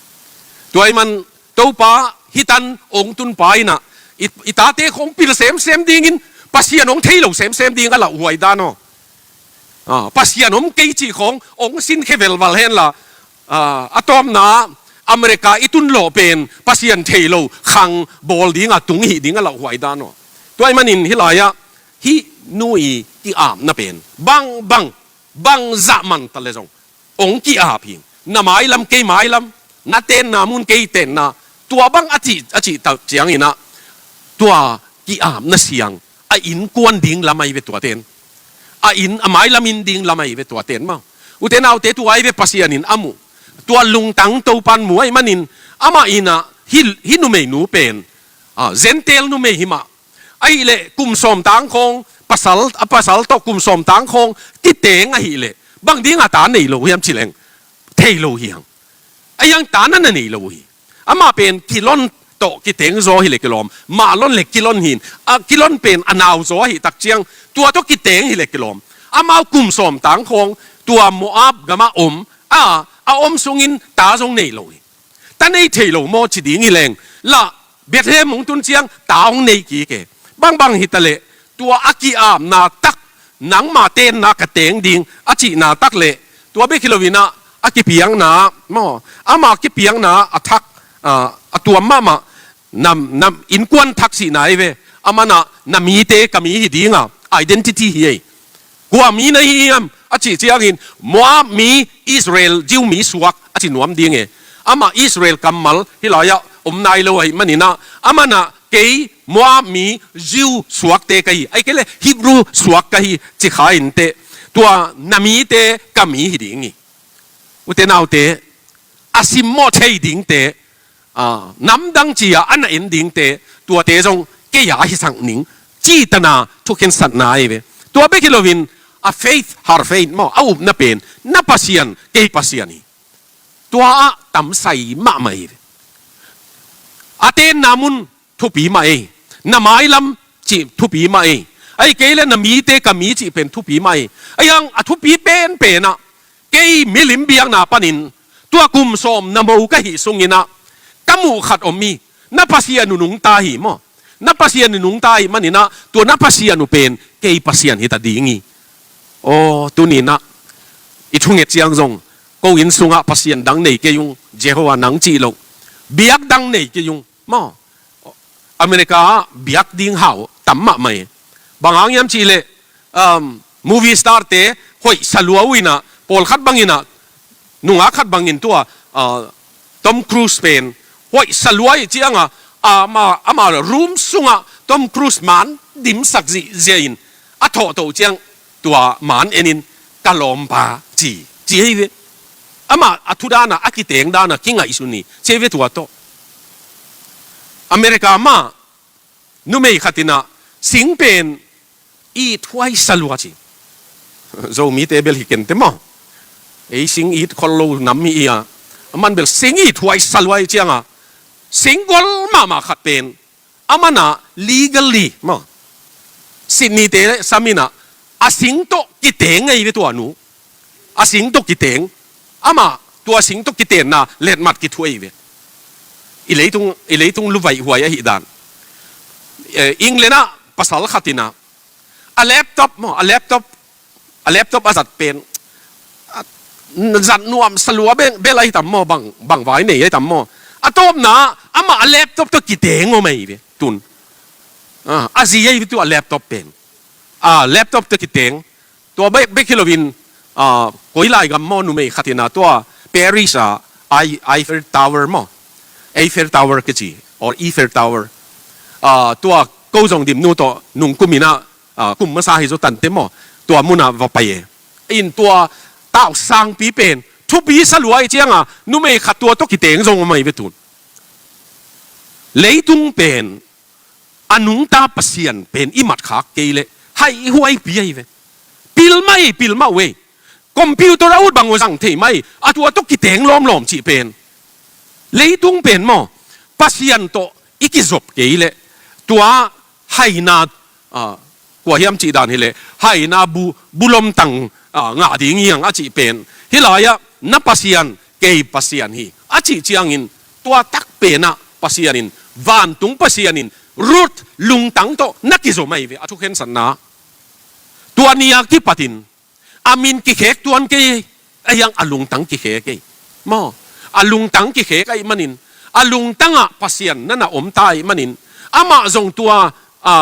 Tua ahih man Topa hih tan hong tunpa in ah, i, i tate khawng pil semsem dingin Pasian hong thei lo semsem ding a lauhuai dan aw. Ah, Pasian om kei cih khawng hong sinkhia velval henla, ah, a tawpna America i tun lawh pen Pasian thei lo khang bawl ding a tung hih ding a lauhuai dan aw. Tua ahih manin hih lai-ah hih nu i ki-apna pen bang bang, bang zah man ta le zong hong ki-ap hi. Na mailam, kei mailam, na tenna mun, kei tenna, tua bang a cih, a cih tak ciangin ah, tua ki-apna siang a innkuan ding lam ahi ve tua ten. A inn, a mailam inn ding lam ahi ve tua ten maw. Ute naute, tua ahi ve Pasian in a muh. Tua lungtang Topan mu ahih manin, amah in ah hih, hih numeinu pen, ah, Gentile numei hi mah, ahih leh kum sawm tang khawng pasal, a pasal tawh kum sawm tang khawng kiteng ahih leh, bang ding a ta nei lo hiam ci leng, thei lo hi hang. Ahi hang ta na na nei lo hi. Amah pen kilon tawh kiteng zaw hi leh kilawm, mah lon leh kilon hi in, a kilon pen a nau zaw ahih tak ciang, tua tawh kiteng hi leh kilawm. Amau kum sawm tang khawng tua Moab gamah om a, a om sungin ta zong nei lo hi. Ta nei thei lo maw ci ding hi leng, lah Bethlehem hong tun ciang ta hong nei kik e. Bang bang hi ta leh, tua a ki-apna tak, nangma tenna ka teng ding a cihna tak leh, tua bek hi loin ah, a kipiakna maw, ama kipiakna a thak, ah, a tuam mahmah, nam, nam innkuan thak cihna ahi ve. Aman ah na mite ka mi hi ding a, identity hi ei. Kua mi na hi hiam a cih ciangin, Moab mi, Israel, Jew mi suak a ci nuam ding e. Amah Israel kammal hih lai-ah om nai lo ahih manin ah, aman ah kei Moab mi, Jew suakte ka hi, ahih kei leh Hebrew suak ka hi ci kha inteh, tua na mite ka mi hi ding hi. Ute naute, a simmawh thei dingte, ah, namdang ci-a a na en dingte, tuate zong kei a hisak ning, cih tana thukhensatna ahi ve. Tua bek hi loin, a faith, her faith maw, a upna pen, na Pasian, kei Pasian hi. Tua ah tamsai mahmah hi ve. A tenna mun thupi mah ei. Na mailam cih thupi mah ei. Ahih kei leh na mite ka mi cih pen thupi mah ei. Ahi hang a thupi penpen ah, kei milim biakna panin, tua kum sawm na mo ka hih sungin ah, ka muh khat om hi. Na Pasian uh nungta hi maw. Na Pasian uh nungta ahih manin ah, tua na Pasian uh pen kei Pasian hi ta ding hi. Aw, tuni-in ah i thunget ciang zong, ko inn sungah pasian dang nei kei ung, Jehovah nang cih loh, biak dang nei kei ung maw. America ah biak ding hau tam mahmah hi. Bang hang hiam cih leh, um, movie star-te hoih sa lua uh in ah, pawlkhat bangin ah, nungak khat bangin tua, ah, Tom Cruise pen hoih sa lua ahih ciangah, ama, ama room sungah Tom Cruise man dimsak zihziah in, a thawhtoh ciang tua man enin, "Ka lawmpa," ci, ci hi ve. Amah a thu danah, a kiteng danah kingaihsun hi, ci hi ve tua tawh. America mah numei khat in ah sing pen it huai sa lua ci. Zomite bel hi kenteh maw. Ei sing it khol lo nam hi a. Aman bel sing it huai sa lua ahih ciangah, sing gol mahmah khat pen, aman ah legally maw, Sydney-te sam in ah, a sing tawh kiteng ahi ve tua nu. A sing tawh kiteng. Amah tua sing tawh kitenna letmat kithuah hi ve. I leitung, i leitung luvaih huai ahih dan. Eh, England ah pasal khat in ah, a laptop maw, a laptop, a laptop a zat pen, a, zat nuam sa lua bel, bel ahi tam maw, bang, bang vai nei ahi tam maw. A tawpna, amah a laptop tawh kiteng om ahi ve, tun. Ah, a zi ahi ve tua laptop pen. Ah, laptop tawh kiteng. Tua bek, bek hi loin, ah, koi lai gam maw, numei khat in ah, tua Paris ah, Ei-, Eiffel Tower maw, Eiffel Tower kici, or Eiffel Tower. Ah, tua ko zong dimnu tawh nungkum in ah, ah, kum masa hi zaw tanteh maw, tua munah va pai e. In tua tau sangpi pen thupi sa lua ahih ciangah, numei khat tua tawh kiteng zong om ahi ve tun. Leitung pen a nungta Pasian pen i matkhak kei leh, haihuaipi ahi ve. Pil mah ei, pil mah uh ei. Computer a ut bang uh zang thei mah ei, a tua tawh kiteng lawmlawm cih pen. Leitung pen maw, Pasian tawh i kizop kei leh, tua haina, ah, Kua hiam cih dan hileh, haina bu, bulomtang, ah, ngah ding hi hang a cih pen, hih lai-ah na Pasian kei Pasian hi a cih ciangin, tua tak penah Pasian in, vantung Pasian in Ruth lungtang tawh na kizom ahi ve, a thukhensatna. Tua ni-a kipatin a min kikhek tuan kei, ahi hang a lungtang kikhek ei. Maw, a lungtang kikhek ahih manin, a lungtangah Pasian na na om ta ahih manin, amah zong tua, a,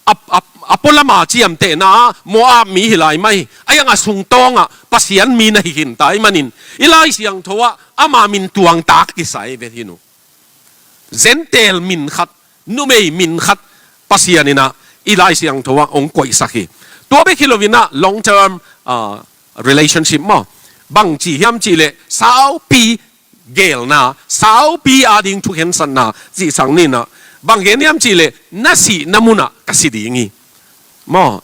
a, a, a pualama ciamtehna ah Moab mi hi lai mai, ahi hang a sungtawngah Pasian mi na hi khin ta ahih manin, i Lai Siangtho ah ama min tuangtak kisa ei ve hi nu. Gentile min khat, numei min khat Pasian in ah i Lai Siangtho ah hong koihsak hi. Tua bek hi loin ah long term, ah, relationship maw, bang ci hiam cihleh saupi geelna, saupi ading thukhensatna cihsak ni in ah, bang gen hiam cihleh na sihna munah ka si ding hi. Maw,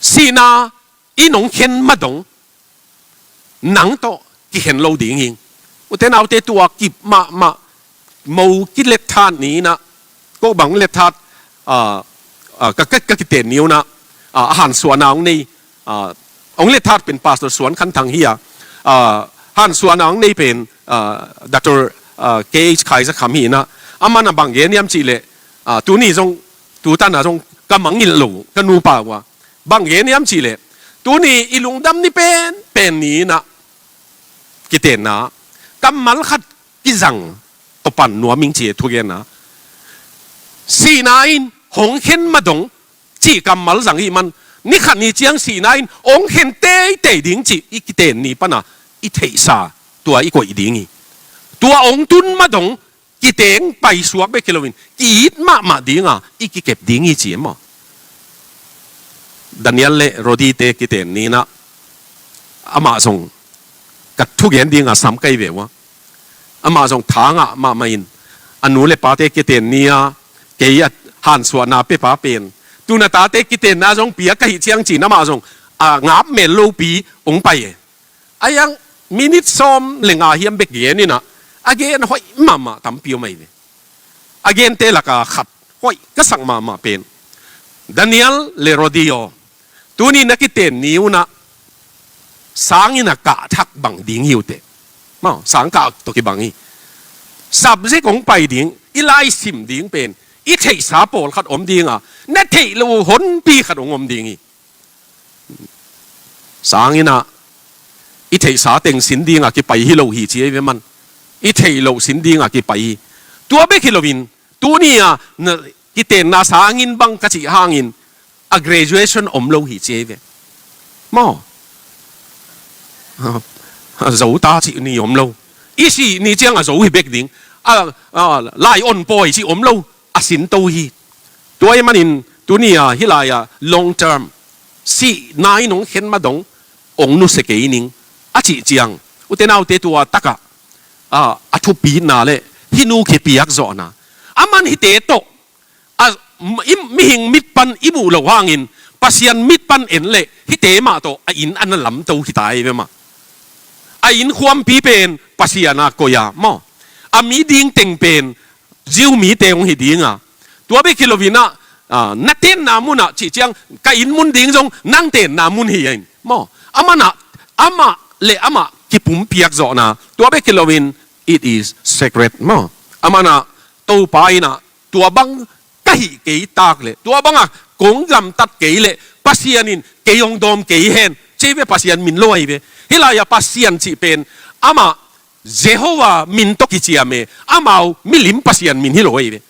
sihna in hong khen ma dong nang tawh kikhen lo ding hi. Ute naute, tua kip mahmah, mo kilet tha ni in ah, ko bang let tha, ah, ah, ka, ka, ka kiten ni un ah, ah, a hansuahna hong nei, ah, hong let tha pen Pastor Suan Khan Thang hi a, ah, hansuahna hong nei pen, ah, Doctor, ah, K H Khai Za Kham hi in ah, aman a bang gen hiam cihleh, ah, tuni zong, tu tan a zong ka mangngilh lo ka nupa uh a, bang gen hiam cihleh, tuni i lungdam ni penpen ni in ah kitenna kammal khat kizang tawh pan nuam ing ci e, thugenna. Sihna in hong khen ma dong cih kammal zang ahih man, ni khat ni ciang sihna in hong khen teitei ding cih i kiten ni pan a i theihsa, tua i koih ding hi. Tua hong tun ma dong kiteng paisuak bek hi loin, ki-it mahmah ding a i kikep ding hi ci e maw. Daniel le Rodi te kiten ni in ah, amah zong ka thugen ding a sam ka hi ve uh a, amah zong tha ngah mahmah in, a nu le pate kiten ni a, kei a hansuahna pia pa pen, tu-in a tate kitenna zong pia ka hih ciang ci-in amah zong a ngap mel lopi hong pai e. Ahi hang minit sawm le nga hiam bek gen in ah, a gen hoih mahmah tampi om ahi ve. A gente laka khat hoih ka sak mahmah pen, Daniel le Rodi aw, tuni na kiten ni un ah sang in a kah thak bang ding hi uh teh. Maw, sang kah tawh kibang hi. Subject hong pai ding, i lai sim ding pen, i theihsa pawlkhat om ding a, na theih loh honpi khat hong om ding hi. Sang in ah i theihsa teng sin ding a kipai hi lo hi ci ei ve man. I theih loh sin ding a kipai hi. Tua bek hi loin, tuni a na kitenna sang in bang ka cih hangin a graduation om lo hi ci ei ve. Maw. A zo ta cih ni om lo. I sih ni ciang a zo hi bek ding. A, a, lai on pawi cih om lo. A sinto hi. Tua ahih manin tuni a hih lai-a long term, sihna in hong khen ma dong hong nusia kei ning a cih ciang, ute naute, tua takah, a, a thupina le hih nu kipiak zawhna, aman hihte tawh, a, i, mihing mit pan i muh loh hangin Pasian mit pan en leh hihte mah tawh a inn a na lamto hi ta ei ve mah. A inn khuampi pen Pasian a koih a maw, a mi ding teng pen Jew mite hong hi ding a, tua bek hi loin ah, a, na tenna mun ah cih ciang, ka inn mun ding zong nang tenna mun hi a in maw. Aman ah, amah le amah kipumpiak zawhna, tua bek hi loin it is sacred maw. Aman ah, Topa in ah, tua bang ka hih kei tak leh, tua bang a kong lamtat kei leh, Pasian in kei hong dawm kei hen ci ei ve, Pasian min lo ahi ve. Hih lai-a Pasian cih pen amah Jehovah min tawh kiciam e, amau milim pasian min hi lo ahi ve.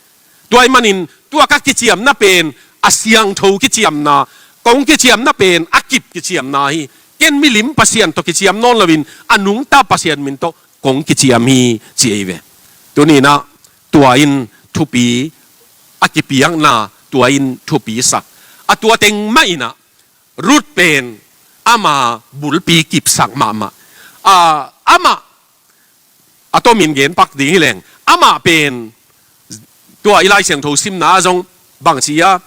Tua ahih manin tua ka kiciamna pen a siangtho kiciamna, kong kiciamna pen a kip kiciamna hi. Ken milim pasian tawh kiciam nawn loin a nungta Pasian min tawh kong kiciam hi ci ei ve. Tuni in ah tua in thupi, a kipiakna tua in thupi sak. A tua teng mah in ah Ruth pen ama bulpi kipsak mahmah. A, amah, a tomin gen pak ding hi leng, amah pen tua i Lai Siangtho simna zong bang ci a,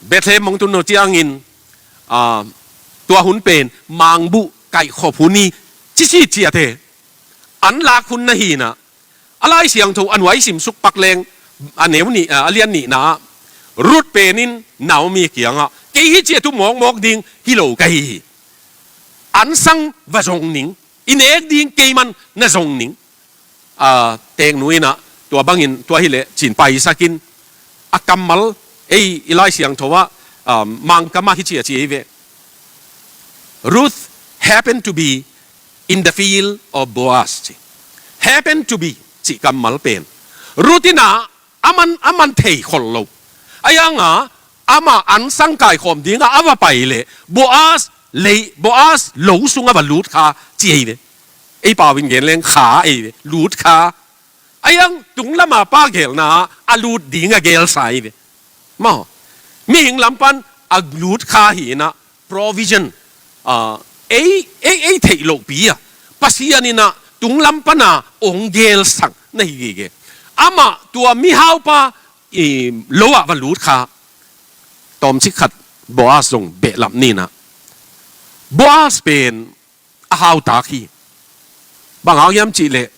Bethlehem hong tun uh ciangin, a, tua hun pen mangbuh kaihkhop hun hi ci ci ciat e. An lak hun na hi in ah, a Lai Siangtho a nuai simsuk pak leng, a neu nih, a, a lian nihna ah, Ruth pen in Naomi kiangah, "Kei hih ci-a tu mawkmawk ding hi lo ka hi hi. Ansang va zong ning, i nek ding keiman na zong ning." A, teeknu in ah tua bangin tua hileh cin paisakin, a kammal, ei i Lai Siangtho ah, a, Mangkam ah hih ci-a ci ei ve. "Ruth happened to be in the field of Boaz," ci. "Happened to be" cih kammal pen, Ruth in ah aman, aman thei khol lo. Ahi hangah amah ansang kaikhawm dingah a va pai leh Boaz lei, Boaz lo sungah va lut kha ci ei ve. Ei pau in gen leng kha ei ve, lut kha. Ahi hang tung lama pa gelna ah a lut ding a gelsa ei ve. Maw, mihing lam pan a lut kha hi in ah provision, a, ei, ei, ei theih lohpi a, Pasian in ah tung lam pan a ong gelsak na hi gige. Amah tua mihaupa, i, lo ah va lut kha. Tawmcik khat Boaz zong behlap ni in ah, Boaz pen a hautak hi. Bang hang hiam cih leh,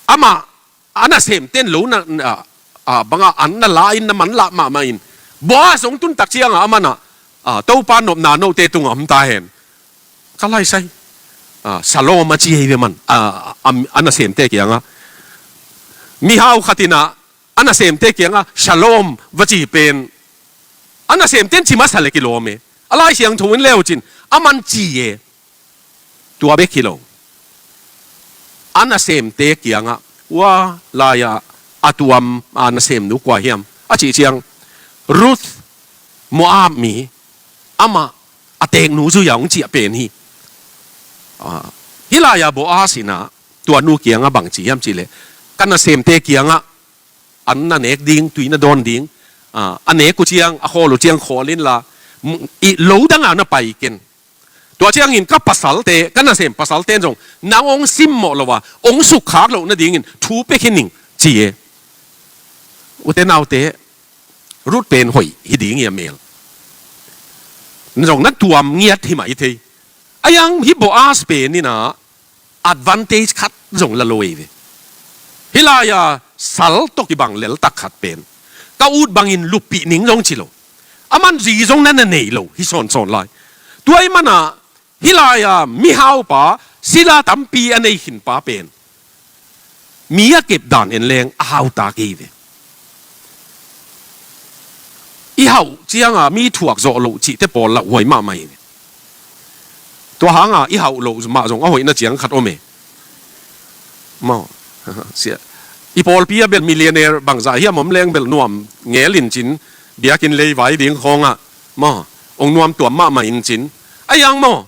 amah a nasemten lo na, a, a, bangah an na la in, na manlah mahmah in, Boaz hong tun tak ciangah aman ah, a, "Topa nopna note tungah om ta hen," ka lai sai. A, "Shalom," a ci hi ve man, a, a, a nasemte kiangah. Mihau khat in ah a nasemte kiangah "Shalom" va ci pen, a nasemten ci masa leh kilawm e. A Lai Siangtho in le uh cin, aman ci e. Tua bek hi lo, a nasemte kiangah, "Ua lai-ah a tuam a nasemnu kua hiam?" a cih ciang, "Ruth, Moab mi, amah a teeknu zui-a hong ciah pen hi." A, hih lai-ah Boaz in ah tua nu kiangah bang ci hiam cih leh, "Ka nasemte kiangah an na nek ding, tui na dawn ding, a, a nek uh ciang, a khawl uh ciang khawl inla, m-, i lo dangah na pai ken. Tua ciangin ka pasalte, ka nasem pasalte in zong nang hong simmawh lo a, hong sukkhak loh nadingin thu pia khin ning," ci e. Ute naute, Ruth pen hoih hi ding hi a mel. Zong na tuam ngiat hi mah hi thei. Ahi hang hih Boaz pen in ah advantage khat zong la lo ei ve. Hih lai-a sal tawh kibang leltak khat pen, ka ut bangin luppih ning zong ci lo. Aman zi zong na na nei lo hi sawnsawn lai. Tua ahih man ah hih lai-a mihaupa, sila tampi a nei khinpa pen mi a kep dan en leng a hautak ei ve. I hauh cianga mi thuak zawh loh cihte pawl lauhuai mahmah hi ve. Tua hanga i hauh loh mah zong a hoihna ciang khat om e. Maw. Sia. I pawlpi ah bel millionaire bangzah hiam om leng bel nuam ngel in cin, biakinn lei vai ding khawngah, maw, hong nuam tuam mahmah in cin. Ahi hang maw,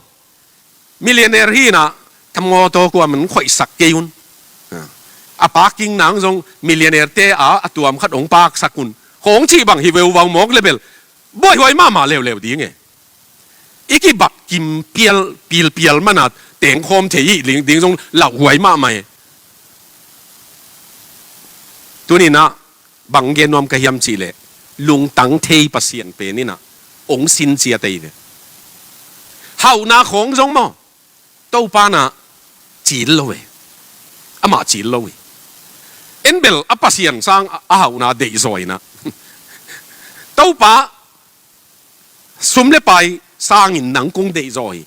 millionaire hi in ah, ka mawtaw kuaman khoihsak kei un. A parking nang zong millionaire te a, a tuam khat hong parksak un, khawng cih bang hi veuvau mawk le bel buaihuai mahmah leuleu ding e. I kibak kim pial, pilpial man a tengkhawm thei hi ding, ding zong lauhuai mahmah e. Tuni in ah bang gen nuam ka hiam cih leh, lungtang thei Pasian pen in ah hong sin ciat ei ve. Hauhna khawng zong maw, Topa in ah cil lo e. Amah cil lo hi. En bel a Pasian sang a, a hauhna deihzaw in ah, Topa, sum le pai sangin nang kong deihzaw hi.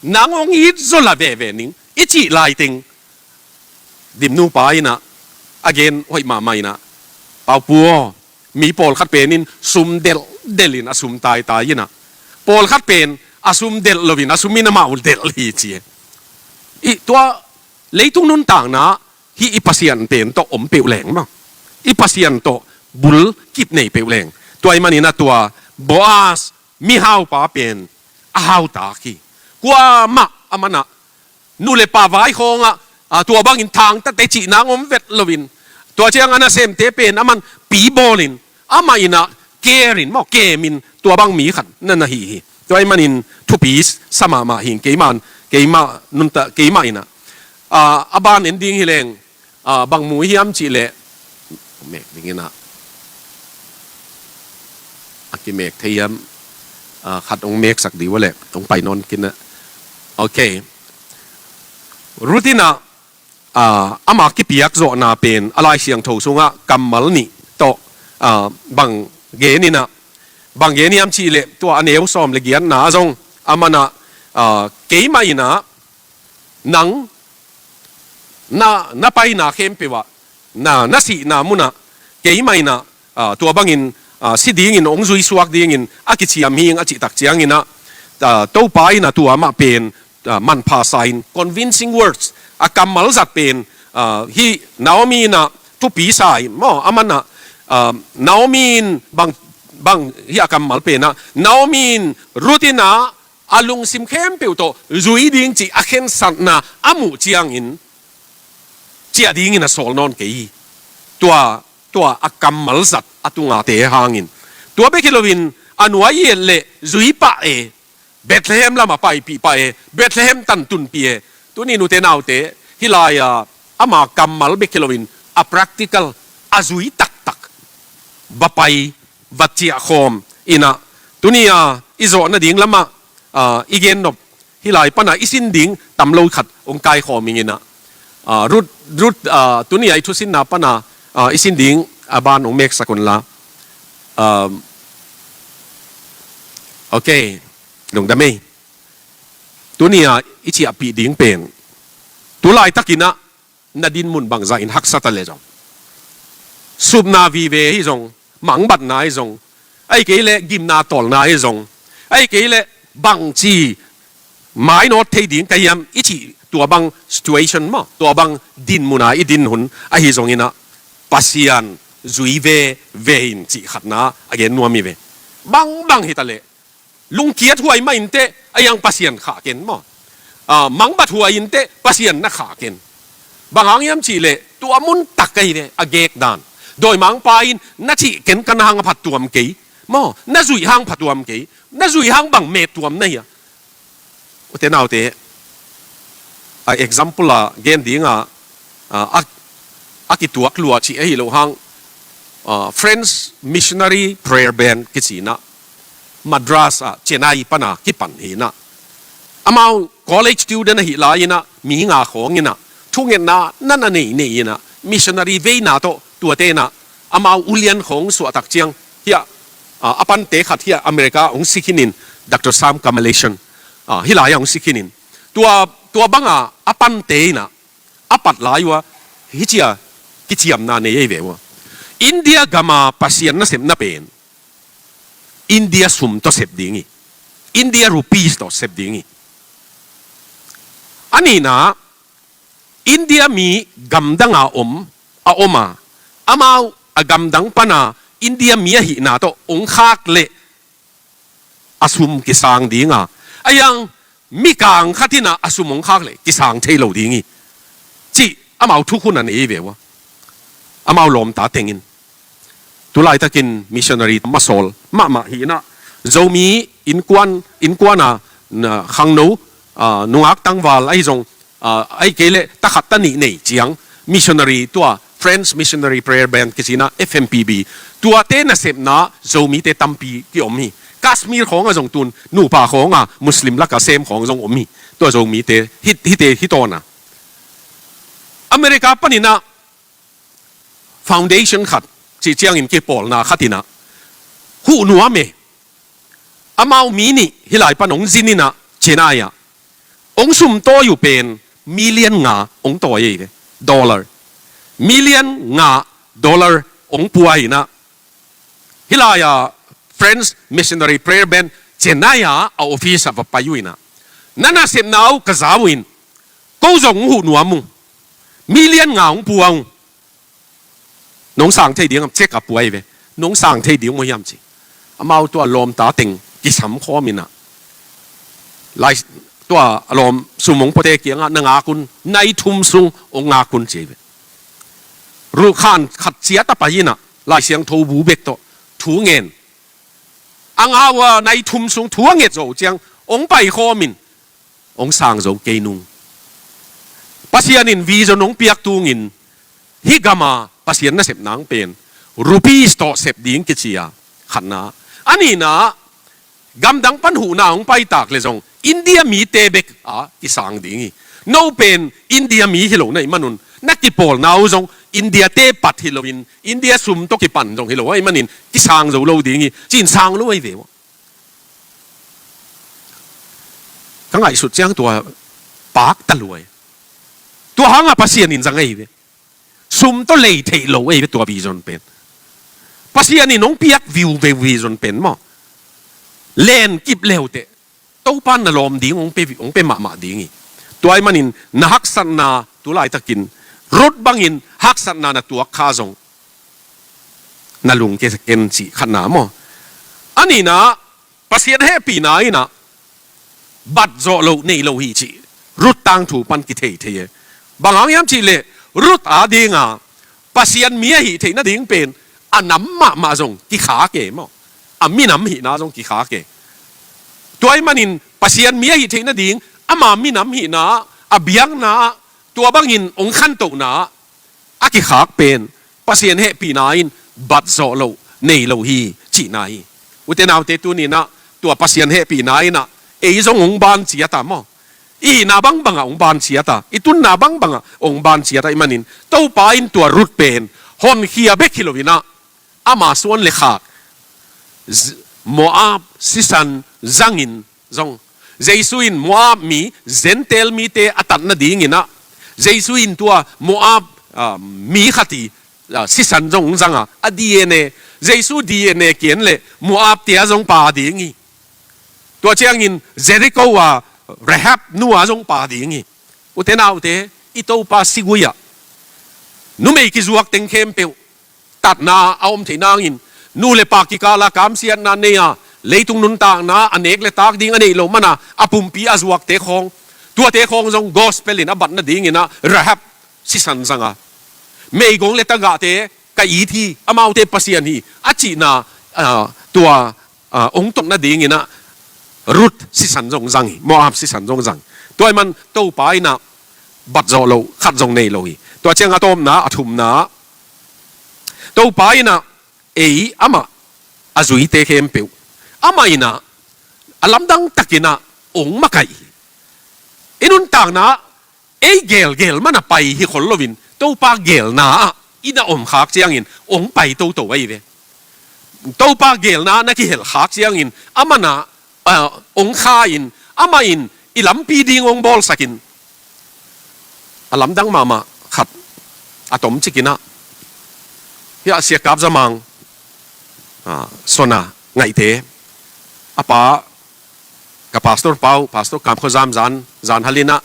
Nang hong it zaw la veve ning, i cih laiteng, Dimnu pa in ah a gen hoih mahmah in ah, Paupu aw, mi pawlkhat pen in sum delhdelh in a sum taitai in ah, pawlkhat pen a sum delh loin a sum in amau delh hi, ci e. I tua leitung nuntakna hih i Pasian pen tawh om peuh leng maw, i Pasian tawh bul kip nei peuh leng. Tua ahih manin ah tua Boaz mihaupa pen a hautak hi. Kuamah aman ah nu le pa vai khawngah, a, tua bangin thangtate cih nang om vet loin, tua ciang a nasemte pen aman pi bawlin, amah in ah care in maw, kemin, tua bang mi khat na na hi hi. Tua ahih manin thupi sa mahmah hi ing. Keimah, keimah nunta, keimah in ah, a, a ban en ding hi leng, a, bang mu hiam cih leh, mek ding in ah, a kimek thei hiam, a, khat hong meksak dih uh leh hong pai nawn kei in ah. Ok. Ruth in ah, a, ama kipiak zawhna pen a Lai Siangtho sungah kammal nih tawh, a, bang gen inah, bang gen hiam cih leh tua a neu sawm le giatna ah zong aman ah, ah, keimah inah nang na, na paina khempeuh ah, na, na sihna munah keimah inah, ah, tua bangin, ah, si dingin hong zuisuak dingin a kiciam hing a cih tak ciangin ah, ah, Topa inah tua mah pen, ah, manpha sa in, convincing words, a kammal zat pen, ah, hih Naomi inah thupi sa in maw, aman ah, ah, Naomi in bang, bang hih a kammal pen ah, Naomi in Ruth inah a lungsim khempeuh tawh zui ding cih a khensatna a muh ciangin ciah dingin a sawl nawn kei hi. Tua, tua a kammal zat a tungate hangin. Tua bek hi loin a nuai i et leh zui pah e, Bethlehem lamah paipih pah e, Bethlehem tantunpih e. Tuni nute naute, hih lai-a ama kammal bek hi loin a practical, a zui taktak va pai, va ciahkhawm inah, tuni-a i zawh nading lamah, ah, i gennop hih lai pana i sin ding tam lo khat hong kaikhawm ing inah, ah, Ruth, Ruth, ah, tuni-a i thusinna pana, ah, i sin ding a ban hong meksak unla. Ah, ok, lungdam ei. Tuni-a i ciahpih ding pen, tu laitakin ah na dinmun bangzah in haksa ta leh zong, supna vive hi zong, mangbatna hi zong, ahih kei leh gimna tawlna hi zong, ahih kei leh bangci mainawt thei ding ka hiam i cih tua bang situation maw, tua bang dinmun a i din hun ahi zongin ah Pasian zui veve in cih khatna a gen nuam hi ve. Bangbang hi ta leh lungkiat huai mah inteh, a hiang Pasian khah ken maw. Ah, mangbat huai inteh, Pasian na khah ken. Bang hang hiam cih leh tua mun tak ahi ve, a gek dan. Dawimangpa in na cih ken ka na hang a phattuam kei maw, na zuih hang phattuam kei, na zuih hang bang mettuam na hi a. Ute naute, a example a gen ding a, a, a, a kituak lua cih ahi lo hang, a, French Missionary Prayer Band kici inah, Madras ah, Chennai pana kipan hi inah, amau college student ahih lai inah, mi nga khawng inah, thungetna na na nei nei inah, missionary veina tawh tuate inah, amau ulian khawng suahtak ciang, hiah, a, a pante khat hiah America hong si khinin, Doctor Sam Kamaleson, a, hih lai-ah hong si khinin. Tua, tua banga a pante inah a pat lai uh a, hih cia kiciamna nei ei ve uh a. India gama Pasian nasepna pen India sum tawh sep ding hi. India rupees tawh sep ding hi. A nihna, India mi gamdanga om, a om a, amau a gamdang pana India mi ahihna tawh hong khak leh a sum kisang dinga, a hiang mikang khat inah a sum hong khak leh kisang thei lo ding hi, cih amau thukhun a nei ve uh a. Amau lawmta tengin. Tu laitakin missionary masawl mahmah hi inah, Zomi innkuan, innkuana, na, khangno, a, nungak tangval ahi zong, a, ahih kei leh takhat tanih nei ciang missionary tua French Missionary Prayer Band kici inah F M P B, tuate nasepna Zomite tampi kiom hi. Kashmir khawngah zong tun nupa khawngah Muslim laka sem khawng zong om hi. Tua Zomite hih, hihte hi tawn a. America pan inah foundation khat cih ciangin kipawlna khat inah huh nuam e. Amau mi nih hih lai pan hong zin inah Chennai ah hong sum tawi uh pen million nga hong tawi ei ve, dollar. Million nga dollar hong pua inah, hih lai-a French Missionary Prayer Band Chennai ah a office ah va pai uh inah, na nasepna uh ka za uh in, ko zong hong huh nuam ung. Million nga hong pua ung. Nong sang thei ding am, check a pua ei ve. Nong sang thei ding maw hiam ci. Amau tua lawmta teng kisam khawm inah, lai, tua a lawm sum hong puate kiangah na ngak un, nai thum sung hong ngak un ci ei ve. Ruh khan khat ciat a pai inah Lai Siangtho bu bek tawh thu ngen. A ngau a, nai thum sung thu a nget zawh ciang hong pai khawm in, hong sang zo kei nung. Pasian in vision hong piak tungin hih gama Pasian nasep nang pen rupees tawh sep ding kici a, khatna. A nihna, gamdang pan huhna hong paitak leh zong India mite bek a kisang ding hi. No pen India mi hi lo na hih manun Na kipawlna uh zong India te pat hi loin, India sum tawh kipan zong hi lo ahih manin kisang zo lo ding hi, ci-in sang lo ahi ve uh. Ka ngaihsut ciang tua pakta luai. Tua hangah Pasian in zang ahi ve. Sum tawh lei theih lo ahi ve tua vision pen. Pasian in hong piak viu ve vision pen maw. Len kip leuteh Topa na lawm ding hong pe, hong pe mahmah ding hi. Tua ahih manin na haksatna tu laitakin Ruth bangin haksatna na tuak kha zong na lungke ken cih khatna maw. A nihna, Pasian hehpihna in ah bat zawh loh nei lo hi cih Ruth tangthu pan kithei thei e. Bang hang hiam cih leh Ruth a dinga Pasian mi ahih theih nading pen a nam mahmah zong kikhak e maw. A minam hihna zong kikhak e. Tua ahih manin Pasian mi ahih theih nading ama minam hihna, a biakna, tua bangin hong khantohna a kikhak pen Pasian hehpihna in bat zawh loh nei lo hi cihna hi. Ute naute, tuni-in ah tua Pasian hehpihna in ah ei zong hong ban ciat a maw. I hihna bangbangah hong ban ciat a, i tunna bangbangah hong ban ciat ahih manin Topa in tua Ruth pen honkhia bek hi loin ah ama suan le khak Z-, Moab sisan zangin zong, Jesu in Moab mi, Gentile mite a tat nadingin ah, Jesu in tua Moab, ah, mi khat i, ah, sisan zong zang a, a D N A, Jesu D N A ki-en leh Moab te ah zong pa ding hi. Tua ciangin Jericho a Rahab nu ah zong pa ding hi. Ute naute, i Topa sigui ah numei kizuak teng khempeuh tatna a om theih nangin, nu le pa kikala kamsiatna nei a, leitung nuntakna a nek le tak ding a neih loh mana a pumpi a zuakte khawng, tuate khawng zong gospel in a bat nadingin ah Rahab sisan zang a, meigong le tagahte ka it hi, amaute Pasian hi a cihna, ah, tua, ah, hong tok nadingin ah Ruth sisan zong zang hi, Moab sisan zong zang. Tua ahih man Topa in ah bat zawh loh khat zong nei lo hi. Tua ciang a tawpna, a thumna, Topa in ah ei amah a zuite khempeuh amah in ah a lamdang takin ah hong makaih hi. I nuntakna ei gelgel mana pai hi khol loin Topa gelna ah i na om khak ciangin hong pai toto ahi ve. Topa gelna na kihel khak ciangin amah na, ah, hong kha in, amah in i lampi ding hong bawlsak in. A lamdang mahmah khat a tom cikin ah, hiah Sia Kap Za Mang, ah, Sona Ngaihte, a pa, ka pastor pa uh, Pastor Kam Khua Zam Zan, Zan Halin ah,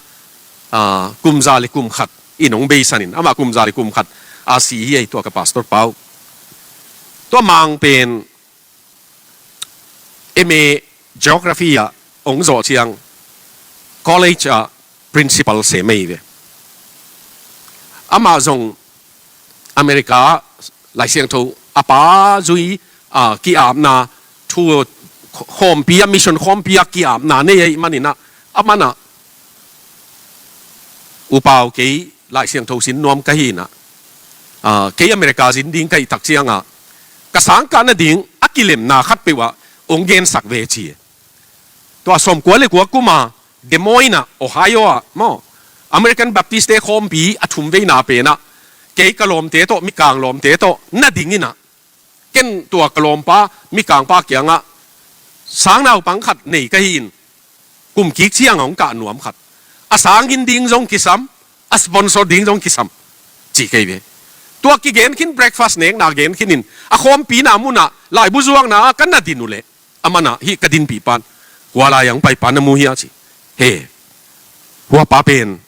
ah, kum za le kum khat in hong beisan in, amah kum za le kum khat a si hi ahi, tua ka pastor pa uh. Tua Mang pen M A Geography ah hong zawh ciang college ah principal sem ahi ve. Amah zong America Lai Siangtho a pa zui, ah, ki-apna thu khawmpi ah, mission khawmpi ah ki-apna nei ahih manin ah, amah in ah, U Pau, kei Lai Siangtho sin nuam ka hi in ah, ah, kei America zin ding ka hih tak ciangah ka sangkah nading a kilemna khatpeuh ah hong gensak ve ci. Tua sawmkua le kua kum a Des Moines ah, Ohio ah maw, American Baptist te khawmpi a thumveina pen ah kei ka lawmte tawh, Mikang lawmte tawh na ding in ah, ken tua ka lawmpa Mikangpa kiangah sangnaupang khat nei ka hi in, kum kik ciangah hong kah nuam khat, a sang in ding zong kisam, a sponsor ding zong kisam, ci kei ve. Tua kigen khin, breakfast nekna gen khin in, a khawmpina munah laibu zuakna ah ka na din uh leh, amah in ah, hih ka dinpih pan, kua lai-ah hong pai pa na mu hia, ci. He, hua pa pen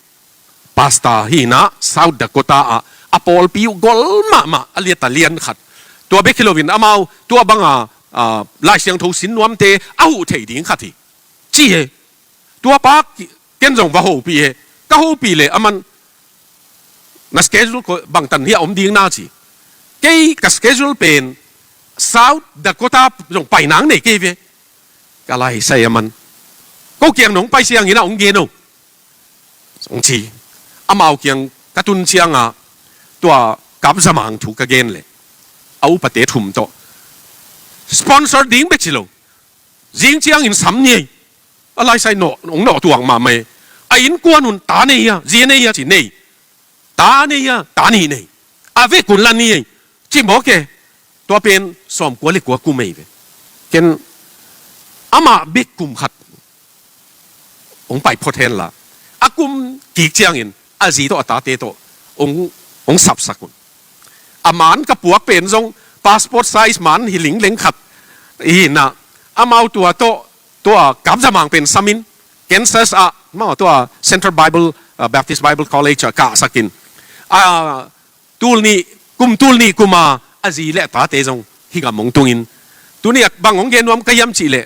pastor hi in ah, South Dakota ah a pawlpi uh gol mahmah, a liata lian khat. Tua bek hi loin amau tua banga, ah, Lai Siangtho sin nuamte a huh thei ding khat hi, ci he. Tua pa ki-, ken zong va hopih he. Ka hopih leh amah in, na schedule ko bangtan hiah om ding na, ci. Kei ka schedule pen South Dakota zong pai nang nei kei ve. Ka laisai amah in, ko kiang nong pai ciangin ah hong gen o, hong ci. Amau kiang ka tun ciangah tua Kap Za Mang thu ka gen leh, a upate thum tawh, sponsor ding bek ci lo, zing ciangin sam ni ei. A laisai nawh, hong nawh tuak mahmah ei. A innkuan un ta nei hia, zi nei hia, ci. Nei. ta nei a, ta nih nei. A vekun la ni ei. Ci mawk e. Tua pen sawmkua le kua kum ei ve. Ken amah bek kum khat hong pai phot hen la, a kum kik ciangin a zi tawh a tate tawh hong, hong sapsak un. A man ka puak pen zong passport size man hi lingleng khat hi na, amau tua tawh, tua Kap Za Mang pen samin, Kansas ah, maw, tua Central Bible, uh, Baptist Bible College ah kahsakin. Ah, tul nih, kum tul nih kum a, a zi le a tate zong hih gam hong tungin. Tuni a bang hong gen nuam ka hiam cih leh,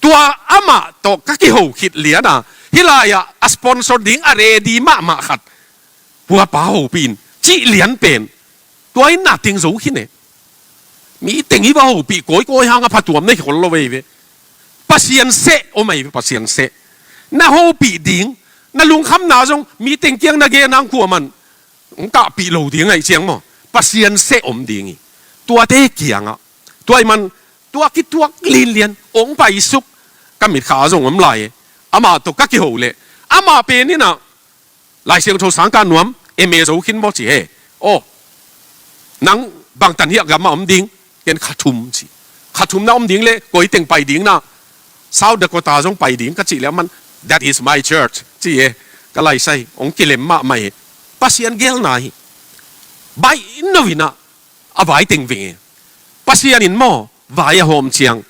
tua amah tawh ka kiho khit lian a, hih lai-ah a sponsor ding a ready mahmah khat, puapa hopih in, cih lian pen, tua in na teng zo khin e. Mi teng i va hopih kawikawi hang a phatuam na hi khol lo vei ve. Pasian seh om ei ve, Pasian seh. Na hopih ding, na lungkhamna zong mi teng kiang na gen hang kuaman hong kahpih lo ding ahih ciang maw, Pasian seh om ding hi. Tuate kiangah, tua ahih man, tua kituak linlian hong paisuk, ka mitkha zong om lai e. Amah tawh ka kiho leh, amah pen in ah, Lai Siangtho sang ka nuam, M A zo khin maw ci he. Aw, nang bangtan hiah gam ah om ding, ken kha thum ci. Kha thum na om ding leh, koi teng pai ding na, South Dakota zong pai ding ka cih leh aman, "That is my church," ci e. Ka lai sai, hong kilem mahmah e. Pasian gelna hi. Baih no in ah, a vai teng veng e. Pasian in maw, vai a hawm ciang,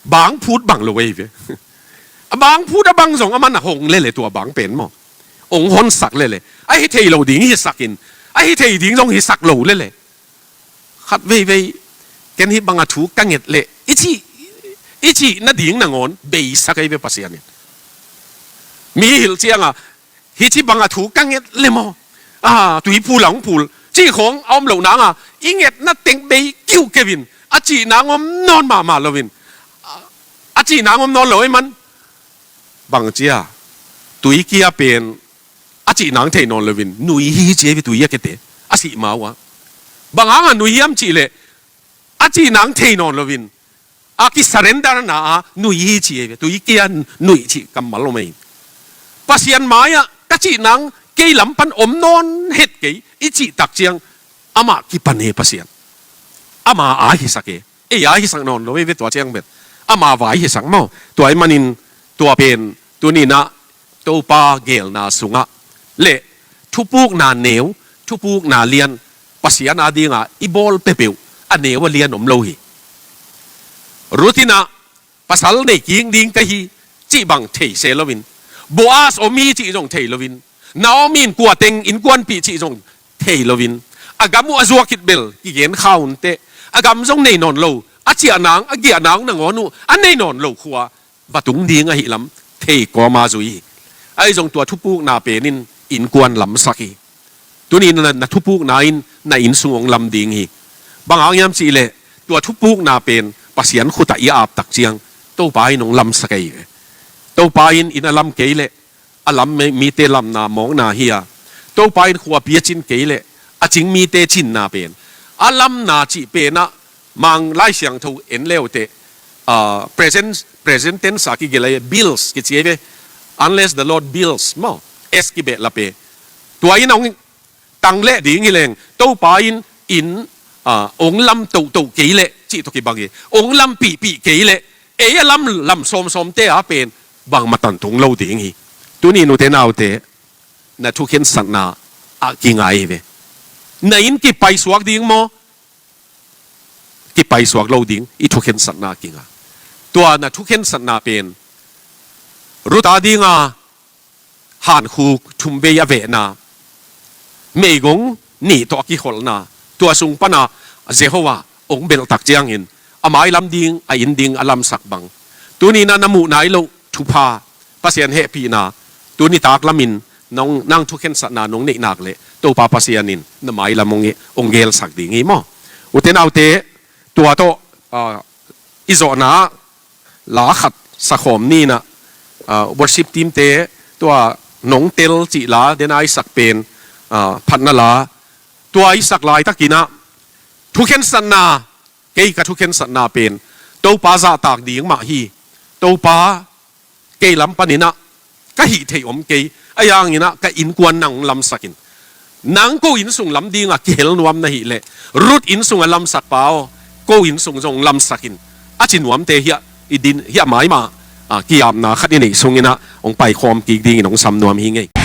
bang phut bang lo ei ve. A bang phut a bang zong aman a hong lele tua bang pen maw. Hong honsak lele. A hi thei lo ding hisakin, a hi thei ding zong hisak lo lele. Khat veivei, ken hih bang a thu ka nget leh, i cih, i cih nading nangawn, beisak ei ve Pasian in. Mi hilh ciangah, hih ci bang a thu ka nget le maw? A, tui phul a hong phul. Cih khawng a om loh nanga, i ngetna teng bei kiuh kevin. A cih nang om nawn mahmah loin. A, a cih nang om nawn lo ei man. Bang cia, tui kia pen, a cih nang thei nawn loin. Nui hi ci ei ve tui a kete. A sih mau a. Bang hanga nui hiam cih leh, a cih nang thei nawn loin. A kisurrender na a nui hi ci ei ve, tui kia nuih cih kammal om ei. Pasian mai-ah ka cih nang kei lam pan om nawn het kei, i cih tak ciang amah kipan e Pasian. Ama a hisak e, ei a hisak nawn lo ei ve tua ciang pen. Ama vai hisak maw, tua ahih manin tua pen tuni-in ah Topa gelna sungah le thupukna neu, thupukna lian, Pasian a dinga i bawl peuhpeuh a neu a lian om lo hi. Ruth in ah pasal nei kik ding ka hi cih bang thei se loin, Boaz om hi cih zong thei loin, Naomi in kua teng innkuanpih cih zong thei loin, a gam uh a zuak khit bel kigen kha unteh, a gam zong nei nawn lo, a ciah nang, a giah nang nangawn uh a nei nawn lo khua va tung ding ahih lam thei kawma zui hi. Ahi zong tua thupukna pen in innkuan lamsak hi. Tuni na, na thupukna in na inn sung hong lam ding hi. Bang hang hiam cih leh tua thupukna pen Pasian khutah i ap tak ciang Topa in hong lamsak ahi ve. Topa in inn a lam kei leh a lam mi, mite lamna mawkna hi a, Topa in khuapi a cin kei leh a cing mite cinna pen, a lamna cih pen ah Mang Lai Siangtho en leuteh, ah, present, present tense a kigelh a, bills kici ei ve. Unless the Lord bills maw, S kibehlap e. Tua in hong tang leh ding hi leng, Topa in inn, ah, hong lam tohtoh kei leh cih tawh kibang hi. Hong lampihpih kei leh, ei a lam, lam sawmsawmte a pen bangmah tan tung lo ding hi. Tuni nute naute, na thukhensatna ah kinga hi ve. Na inn kipaisuak ding maw? Kipaisuak lo ding, i thukhensatna kinga. Tua na thukhensatna pen Ruth a dinga hankhuk thumvei a vehna, meigong nih tawh a kikholhna, tua sung pana Jehovah hong belh tak ciangin a mailam ding, a inn ding a lamsak bang. Tuni-in ah na muh nai loh thupha, Pasian hehpihna, tuni tak lamin nong, nang thukhensatna nong neih nak leh Topa Pasian in na mailam hong, hong gelsak ding hi maw? Ute naute, tua tawh, ah, i zawhna la khat sakhawm ni-in ah, ah, worship team-te tua nong tel cih la, den a i sak pen, ah, phatna la, tua i sak laitakin ah thukhensatna, kei ka thukhensatna pen Topa zahtak ding mah hi. Topa, kei lam panin ah ka hih theih om kei, ahi hangin ah ka innkuan nang hong lamsak in. Nang ko innsung lam dinga kihel nuam na hih leh, Ruth innsung a lamsak pa aw, ko innsung zong lamsak in, a ci nuamte hiah i din hiah maimah, a, kiapna khat i neih sungin ah hong paikhawm kik dingin hong sam nuam hi ngei.